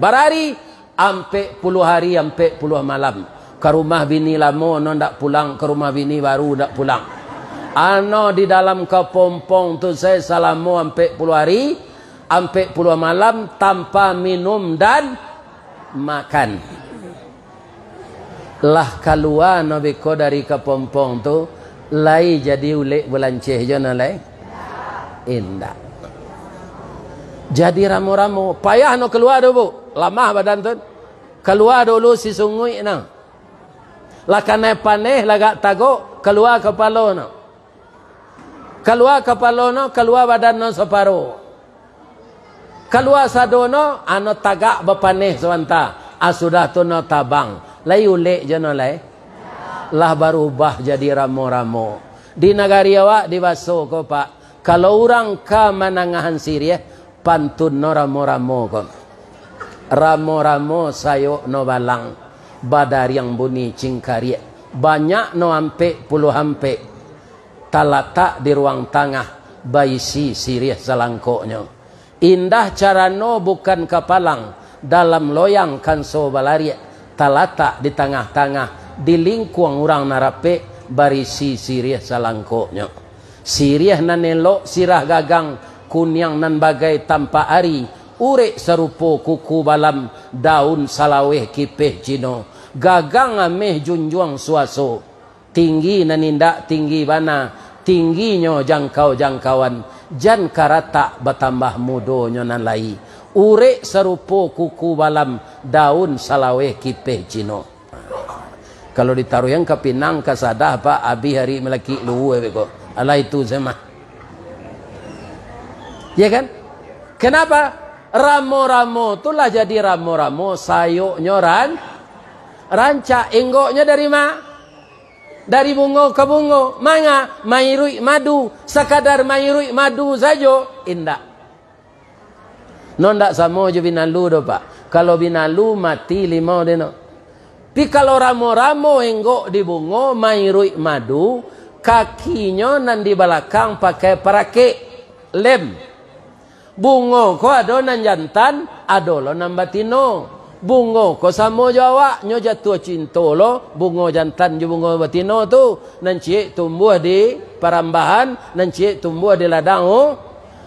Barari, ampek puluah hari, ampek puluah malam. Ka rumah bini lamo no ndak pulang, ka rumah bini baru ndak pulang. Ano di dalam kapompong tu sae salamo ampek puluah hari, ampek puluah malam tanpa minum dan makan. Lah kalua no beko dari kapompong tu, lai jadi ulek bulanceh jo no lai? Indak. Jadi ramo-ramo, payah no kalua tu, Bu. Lamah badan tu. Kalua dulu sisunguik no. Lah kanai paneh, lah agak tagok, kalua kapalo no. Kalua kapalo no, kalua badan no saparo. Kalua sado no, ano tagak bapaneh sabanta. Ah, sudah tu no tabang. Lai ulek jo no lai. Lah barubah jadi ramo-ramo. Di nagari awak di baso ko, Pak, kalau urang ka manangahan siriah, pantun no ramo-ramo ko. Ramo-ramo sayok no balang, badariang bunyi cingkariak. Banyak no ampek puluah ampek. Talatak di ruang tangah, baisi siriah salangkoknyo. Indah carano bukan kapalang, dalam loyang kanso balariak, talatak di tangah-tangah, di lingkuang urang nan rapek, barisi siriah salangkoknyo. Siriah nan elok sirah gagang, kuniang nan bagai tampak ari, urek sarupo kuku balam, daun salaweh kipeh Cino, gagang ameh junjuang suaso. Tinggi nan indak tinggi bana, tingginyo jangkau-jangkauan, Jan karatak batambah mudonyo nan lai, urek sarupo kuku balam, daun salaweh kipeh Cino. Kalau ditaruihan ka pinang, ka sadah, Pak, abih ari malakik luhua beko. Alah itu se mah. Ya kan? Kenapa? Ramo-ramo tu lah jadi ramo-ramo, sayoknyo ran-, rancak. Enggoknyo dari ma? Dari bungo ka bungo. Manga? Mairuik madu. Sakadar mairuik madu sajo? Indak. No ndak samo jo binalu doh, Pak. Kalau binalu, mati limau deno. Pi kalau ramo-ramo enggok di bungo, mairuik madu, kakinyo nan di balakang pakai parakek, lem. Bungo ko ado nan jantan, ado lo nan batino. Bungo ko samo jo awak, nyo jatuah cinto lo bungo jantan jo bungo batino tu. Nan ciek tumbuah di parambahan, nan ciek tumbuah di ladang hu-,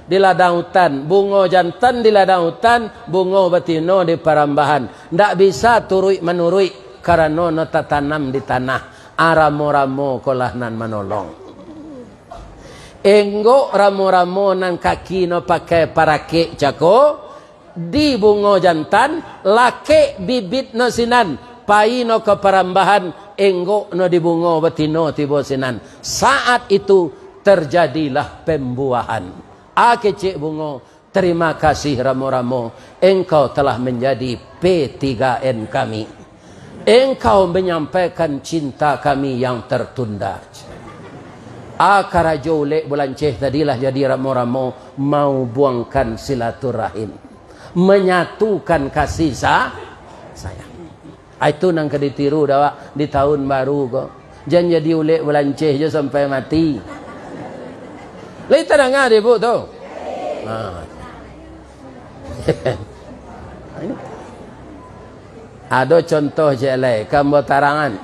di ladang utan. Bungo jantan di ladang utan, bungo batino di parambahan. Ndak bisa turuik manuruik, karano no tatanam di tanah. Aramo-ramo ko lah nan manolong. Enggok ramo-ramo nan kaki no pakai parakek cako, di bungo jantan, lakek bibit no sinan, pai no ka parambahan, enggok no di bungo batino tibo sinan. Saat itu terjadilah pembuahan. A kecek bungo, terima kasih ramo-ramo, engkau telah menjadi P tiga N kami. Engkau menyampaikan cinta kami yang tertunda. A karajo ulek bulanceh tadi lah jadi ramo-ramo, mau buangkan silaturahim, menyatukan kasih sa-, sayang. Ai tu nan ka ditiru dek awak di tahun baru ko. Jan jadi ulek bulanceh jo sampai mati. Lai tadanga dek Ibu tu? Ha. Ado contoh ciek lai, ka ambo tarangan.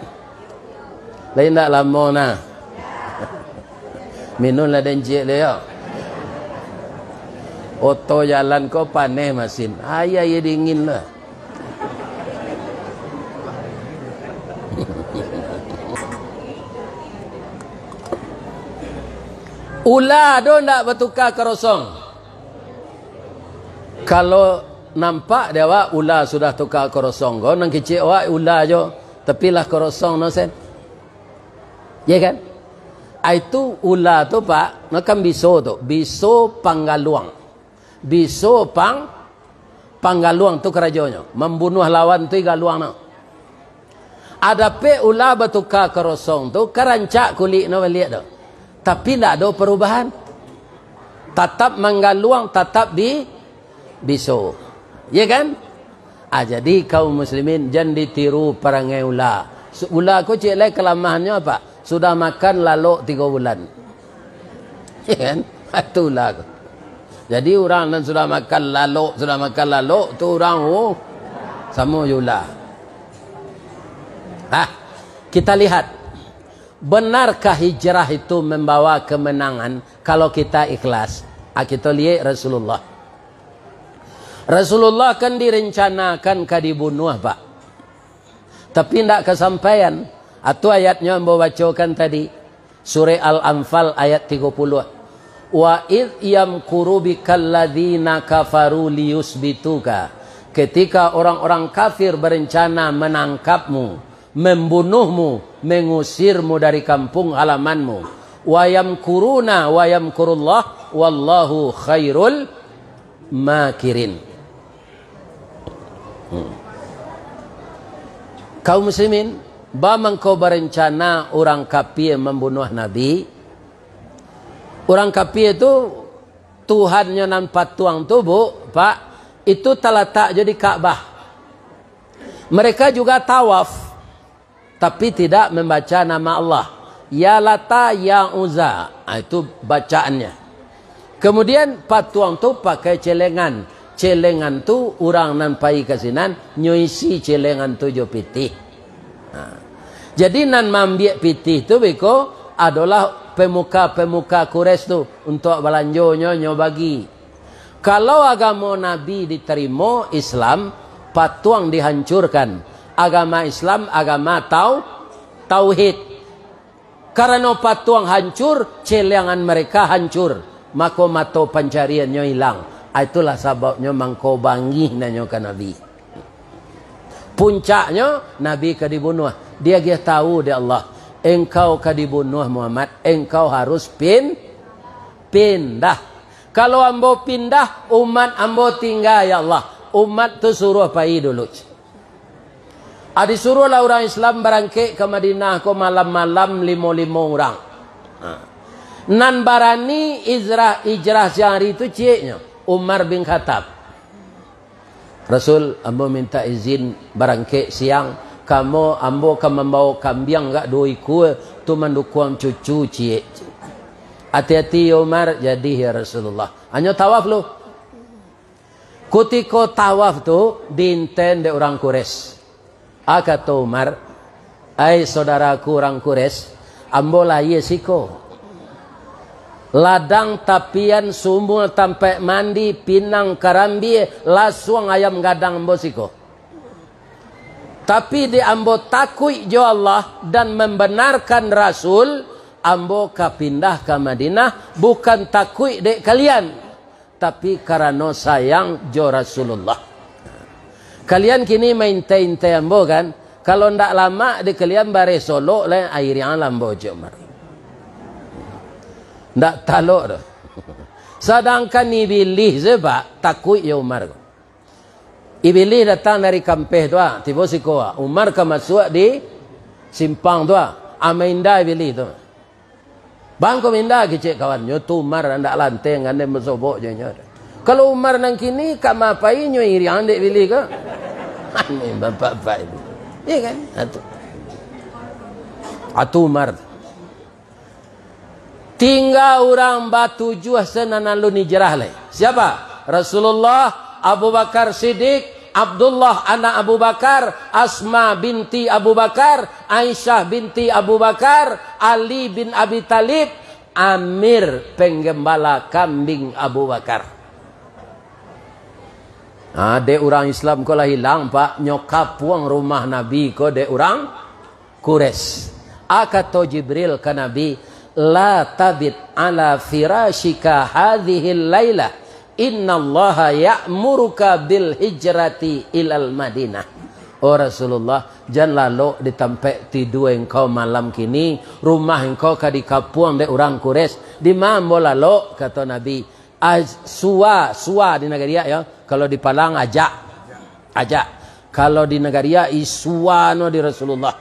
Lai indak lamo nah. Minum lah den ciek lai yo. Oto jalan ko paneh masin. Aia, aia dingin lah. Ula ado ndak batuka karosong? Kalau nampak di awak ula sudah tuka karosong ko, nan kecek awak ula jo, tapi lah karosong no sen. Ya kan? Ai tu ula tu, Pak, no kan biso tu, biso panggaluang. Biso pang-, panggaluang tu karajonyo, mambunuah lawan tu i galuang no. Adapek ula batuka karosong tu, ka rancak kulik no baliak tu. Tapi ndak ado parubahan. Tatap manggaluang, tatap bi-, biso. Ya kan? Ah, jadi kaum muslimin, jan ditiru parangai ula. Su-, ula ko ciek lai kalamahannyo apo? Sudah makan lalok tigo bulan. Ya kan? Itu ula ko. Jadi urang nan sudah makan lalok, sudah makan lalok, tu urang, oh, samo jo ula. Ah, kita lihat, benarkah hijrah itu membawa kemenangan kalau kita ikhlas? Ah, kita lihat Rasulullah. Rasulullah kan direncanakan ka dibunuah, Pak. Tapi ndak kasampaian. Atu ayatnyo ambo bacokan tadi. Surah Al-Anfal ayat tigo puluh. "Wa idh yamkuru bikal ladzina kafaru liyusbituka." Ketika orang-orang kafir berencana menangkapmu, membunuhmu, mengusirmu dari kampung halamanmu. "Wa yamkuruna wa yamkurullah, wallahu khairul makirin." Hmm. Kaum muslimin, ba mangko barencana urang kapie mambunuah Nabi. Urang kapie tu, Tuhannyo nan patuang tu, Bu, Pak, itu talatak jo di Ka'bah. Mereka juga tawaf, tapi tidak membaca nama Allah. Ya Lata, ya Uzza. Ah, itu bacaannya. Kemudian patuang tu pakai celengan. Celengan tu urang nan pai ka sinan, nyo isi celengan tu jo pitih. Ha. Jadi nan maambiak pitih tu beko adolah pemuka-pemuka Quraisy tu, untuak balanjonyo nyo bagi. Kalau agamo Nabi ditarimo, Islam, patuang dihancurkan. Agama Islam, agama tau-, tauhid. Karano patuang hancur, celengan mereka hancur. mako mato pancariannyo ilang. Ah, itulah sababnyo mangko bangih nanyo ka Nabi. Puncaknyo, Nabi ka dibunuah. Diagiah tahu dek Allah, "Engkau ka dibunuah, Muhammad. Engkau harus pin-, pindah. Kalau ambo pindah, umat ambo tingga, ya Allah. Umat tu suruah pai dulu." Ah, disuruahlah urang Islam barangkek ka Madinah ko malam-malam limo-limo urang. Ha. Nan barani ijrah, ijrah siang hari tu cieknyo, Umar bin Khattab. "Rasul, ambo minta izin barangkek siang. Kamo ambo ka mambawo kambiang gak duo ikua tu mandukuang cucu ciek." "Ati-ati, ya Umar." "Jadi, ya Rasulullah." Hanyo tawaf lu. Kutiko tawaf tu diinten dek urang Quraisy. Ah, kato Umar, "Ai saudaraku urang Quraisy, ambo lahia siko. Ladang tapian, sumua tampaik mandi, pinang karambia, lasuang ayam gadang ambo siko. Tapi dek ambo takuik jo Allah dan mambanarkan Rasul, ambo ka pindah ka Madinah, bukan takuik dek kalian, tapi karano sayang jo Rasulullah. Kalian kini maintai-intai ambo, kan? Kalau ndak lamak di kalian bareh solok lai, airiang lah ambo jo Umar." Ndak talok doh. Sadangkan Ibilih se, Pak, takuik jo Umar ko. Ibilih datang dari kampeh tu, ah, tibo siko, ah. Umar ka masuak di simpang tu, ah. Ah, mainda Ibilih tu. "Bang, ko minda," kecek kawannyo tu, "Umar ndak lanteng, andai basobok jo inyo." Kalau Umar nan kini, ka ma pai nyo iriang dek Ibilih ko. Aneh bapak-bapak itu. Iya kan? Atu. Atu Umar. Tingga urang batujuah se nan alun ijrah lai. Siapa? Rasulullah, Abu Bakar Siddiq, Abdullah anak Abu Bakar, Asma binti Abu Bakar, Aisyah binti Abu Bakar, Ali bin Abi Thalib, Amir penggembala kambing Abu Bakar. Ha, dek urang Islam ko lah ilang, Pak. Nyo kapuang rumah Nabi ko dek urang Quraisy. A kato Jibril ka Nabi, "La tabit ala firasyika hadzihil lailah, innallaha ya'muruka bil hijrati ilal Madinah." Oh Rasulullah, jan lalok di tampek tidua engkau malam kini, rumah engkau ka dikapuang dek urang Quraisy. Dima ambo lalok? Kato Nabi, "Aj-, suwa, suwa di nagari, yo. Kalau di Palang, ajak. Ajak. Kalau di nagari, isuwa no di Rasulullah."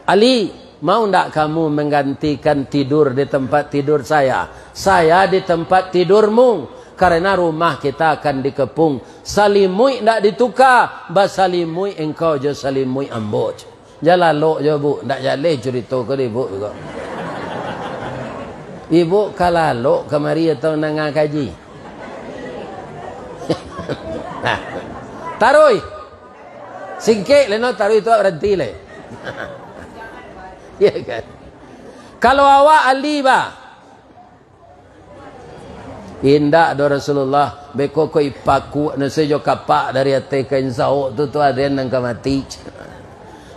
"Ali, mau ndak kamu menggantikan tidur di tempat tidur saya? Saya di tempat tidurmu, karena rumah kita akan dikepung. Salimuik ndak dituka, basalimuik engkau jo salimuik ambo." Jan lalok jo, Bu. Ndak jaleh curito ko di Ibu ko. Ibu ka lalok kamari atau nanga kaji? Nah. Taruih. Singkek leno taruih tu, baranti lai. Iya kan? Kalau awak Ali, bah. Indak doh Rasulullah, beko ko ipakuak nase jo kapak dari ateh kain saok tu, tu aden nan ka mati.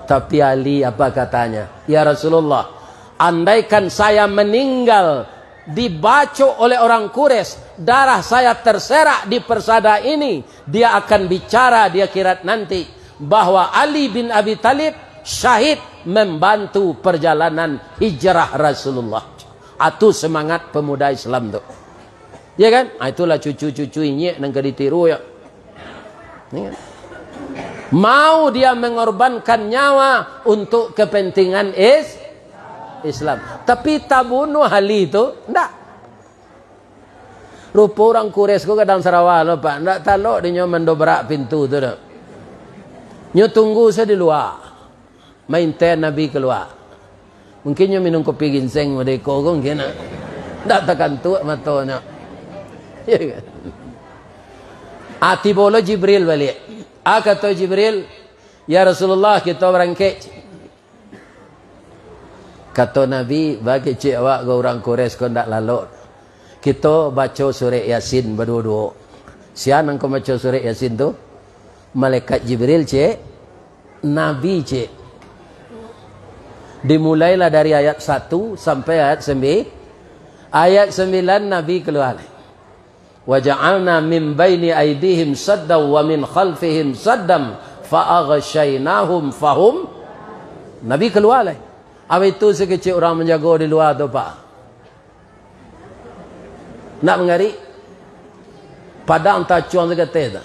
Tapi Ali apa katanya? "Ya Rasulullah, andaikan saya meninggal dibacok oleh orang Quraisy, darah saya terserak di persada ini, dia akan bicara di akhirat nanti bahwa Ali bin Abi Thalib syahid membantu perjalanan hijrah Rasulullah." Atu semangat pemuda Islam tu. Ya kan? Ah, itulah cucu-cucu inyiak nan ka ditiru, ya. Ya kan? Mau dia mengorbankan nyawa untuk kepentingan is-, Islam. Tapi tabunuah Ali tu, ndak. Rupo urang Quraisy ko gadang sarawa lo, Pak. Ndak talok dinyo mandobrak pintu tu doh. Nyo tunggu se di lua. Mainten Nabi kalua. Mungkin nyo minum kopi ginseng modeko ko mungkin, ah. Ndak takantuak matonyo. Iya kan? Ah, tibo lo Jibril baliak. Ah, kato Jibril, "Ya Rasulullah, kito barangkek." Kato Nabi, "Ba kecek awak ko urang Quraisy ko ndak lalok. Kito baco surek Yasin baduo-duo." Sia nan ka baco surek Yasin tu? Malaikat Jibril, cek. Nabi, cek. Dimulailah dari ayat satu sampai ayat sembi-, Ayat sambilan Nabi kalua lai. "Wa ja'alna min baini aidihim saddan wa min khalfihim saddan fa aghsyainahum fahum." Nabi kalua lai. Abih tu sakecek urang manjago di lua tu, Pak. Nak mangarik? Padang tacuang sakateh tu.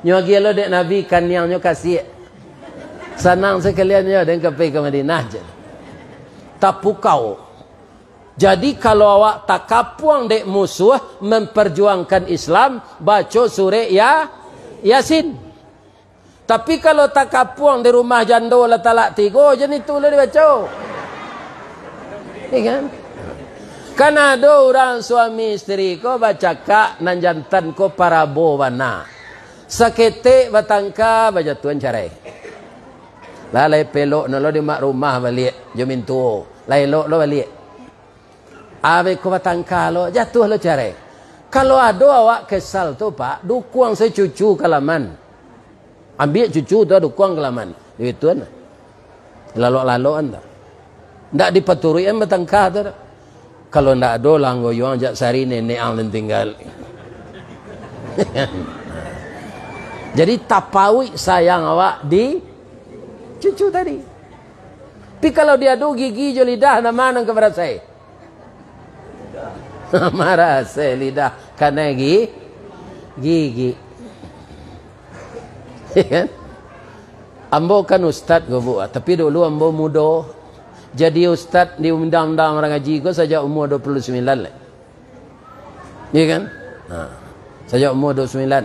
Nyo agiah lo dek Nabi kaniangnyo kasiak. Sanang sakalian nyo den ka pai ka Madinah je. Tapukau. Jadi, kalau awak takapuang dek musuh memperjuangkan Islam, baco surek Ya-, Yasin. Tapi, kalau takapuang di rumah jando lah talak tigo, jan itu lah dibaco. Ya kan? Kan ado urang suami isteri ko bacakak, nan jantan ko parabo bana. Saketek batangka, bajatuahan carai. Lah, lai pelok no lo di mak rumah baliak, jo mintuo. Lai elok lo baliak. Abih ko batangka lo, jatuah lo carai. Kalau ado awak kesal tu, Pak, dukuang sajo cucu ka laman. Ambiak cucu tu, dukuang ka laman. Duit tu nah. Lalok-lalokan tu. Ndak dipaturuikan batangka tu dak. Kalau ndak ado lah anggo yuang jak sari nenek ang nan tinggal. Jadi tapauik sayang awak di cucu tadi. Tapi kalau diadu gigi jo lidah, nan ma nan ka barasai? Marasai lidah, kanai gi-, gigi. Ya kan? Ambo kan ustad ko, Bu, tapi dulu ambo mudo. Jadi ustad di undang-undang urang ngaji ko sajak umua dua puluh sambilan lai. Iya kan? Ha. Sajak umua dua puluh sambilan.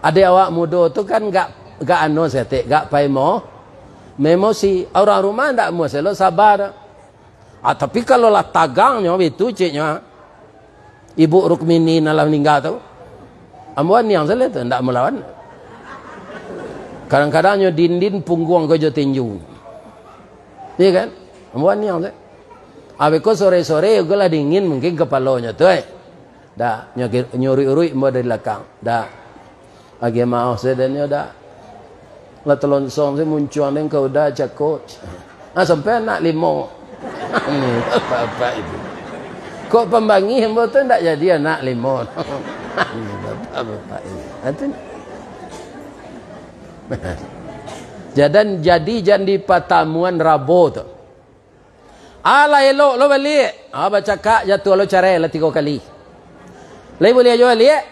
Adek awak mudo tu kan gak, gak anu saketek, gak pai mo-, memosi. Urang rumah ndak amuah selo, saba. Ah, tapi kalau lah tagangnyo bitu, ceknyo, Ibu Rukmini nan lah maningga tu, ambo aniang sajo tu, ndak malawan. Kadang-kadang nyo dindin pungguang ko jo tinju. Iya kan? Ambo aniang sajo. Abih ko sore-sore ko lah dingin mungkin kapalonyo tu, eh. Dak, nyo ki-, nyo uruik-uruik ambo dari lakang. Dak. Agiah maoh sadonyo dak. Lah talonsong se muncuang den ka uda cako. Ah, sampai anak limo. Ni, bapak-bapak itu. Kok pambangih ambo tu ndak jadi anak limo. Ni, bapak-bapak ini. Nanti. Jadan jadi jan di patamuan Rabo tu. Alah elok lo baliak. Ah, bacakak jatuah lo carai lah tigo kali. Lai buliah juo baliak?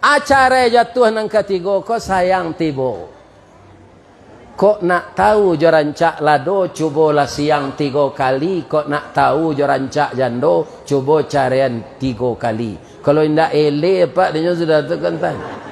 Ah, carai jatuah nan katigo ko sayang tibo. Kok nak tahu jo rancak lado, cubolah siang tigo kali. Kok nak tahu jo rancak jando, cubo caraian tigo kali. Kalau indak eleh, Pak, dinyo sudah tu kan tanya.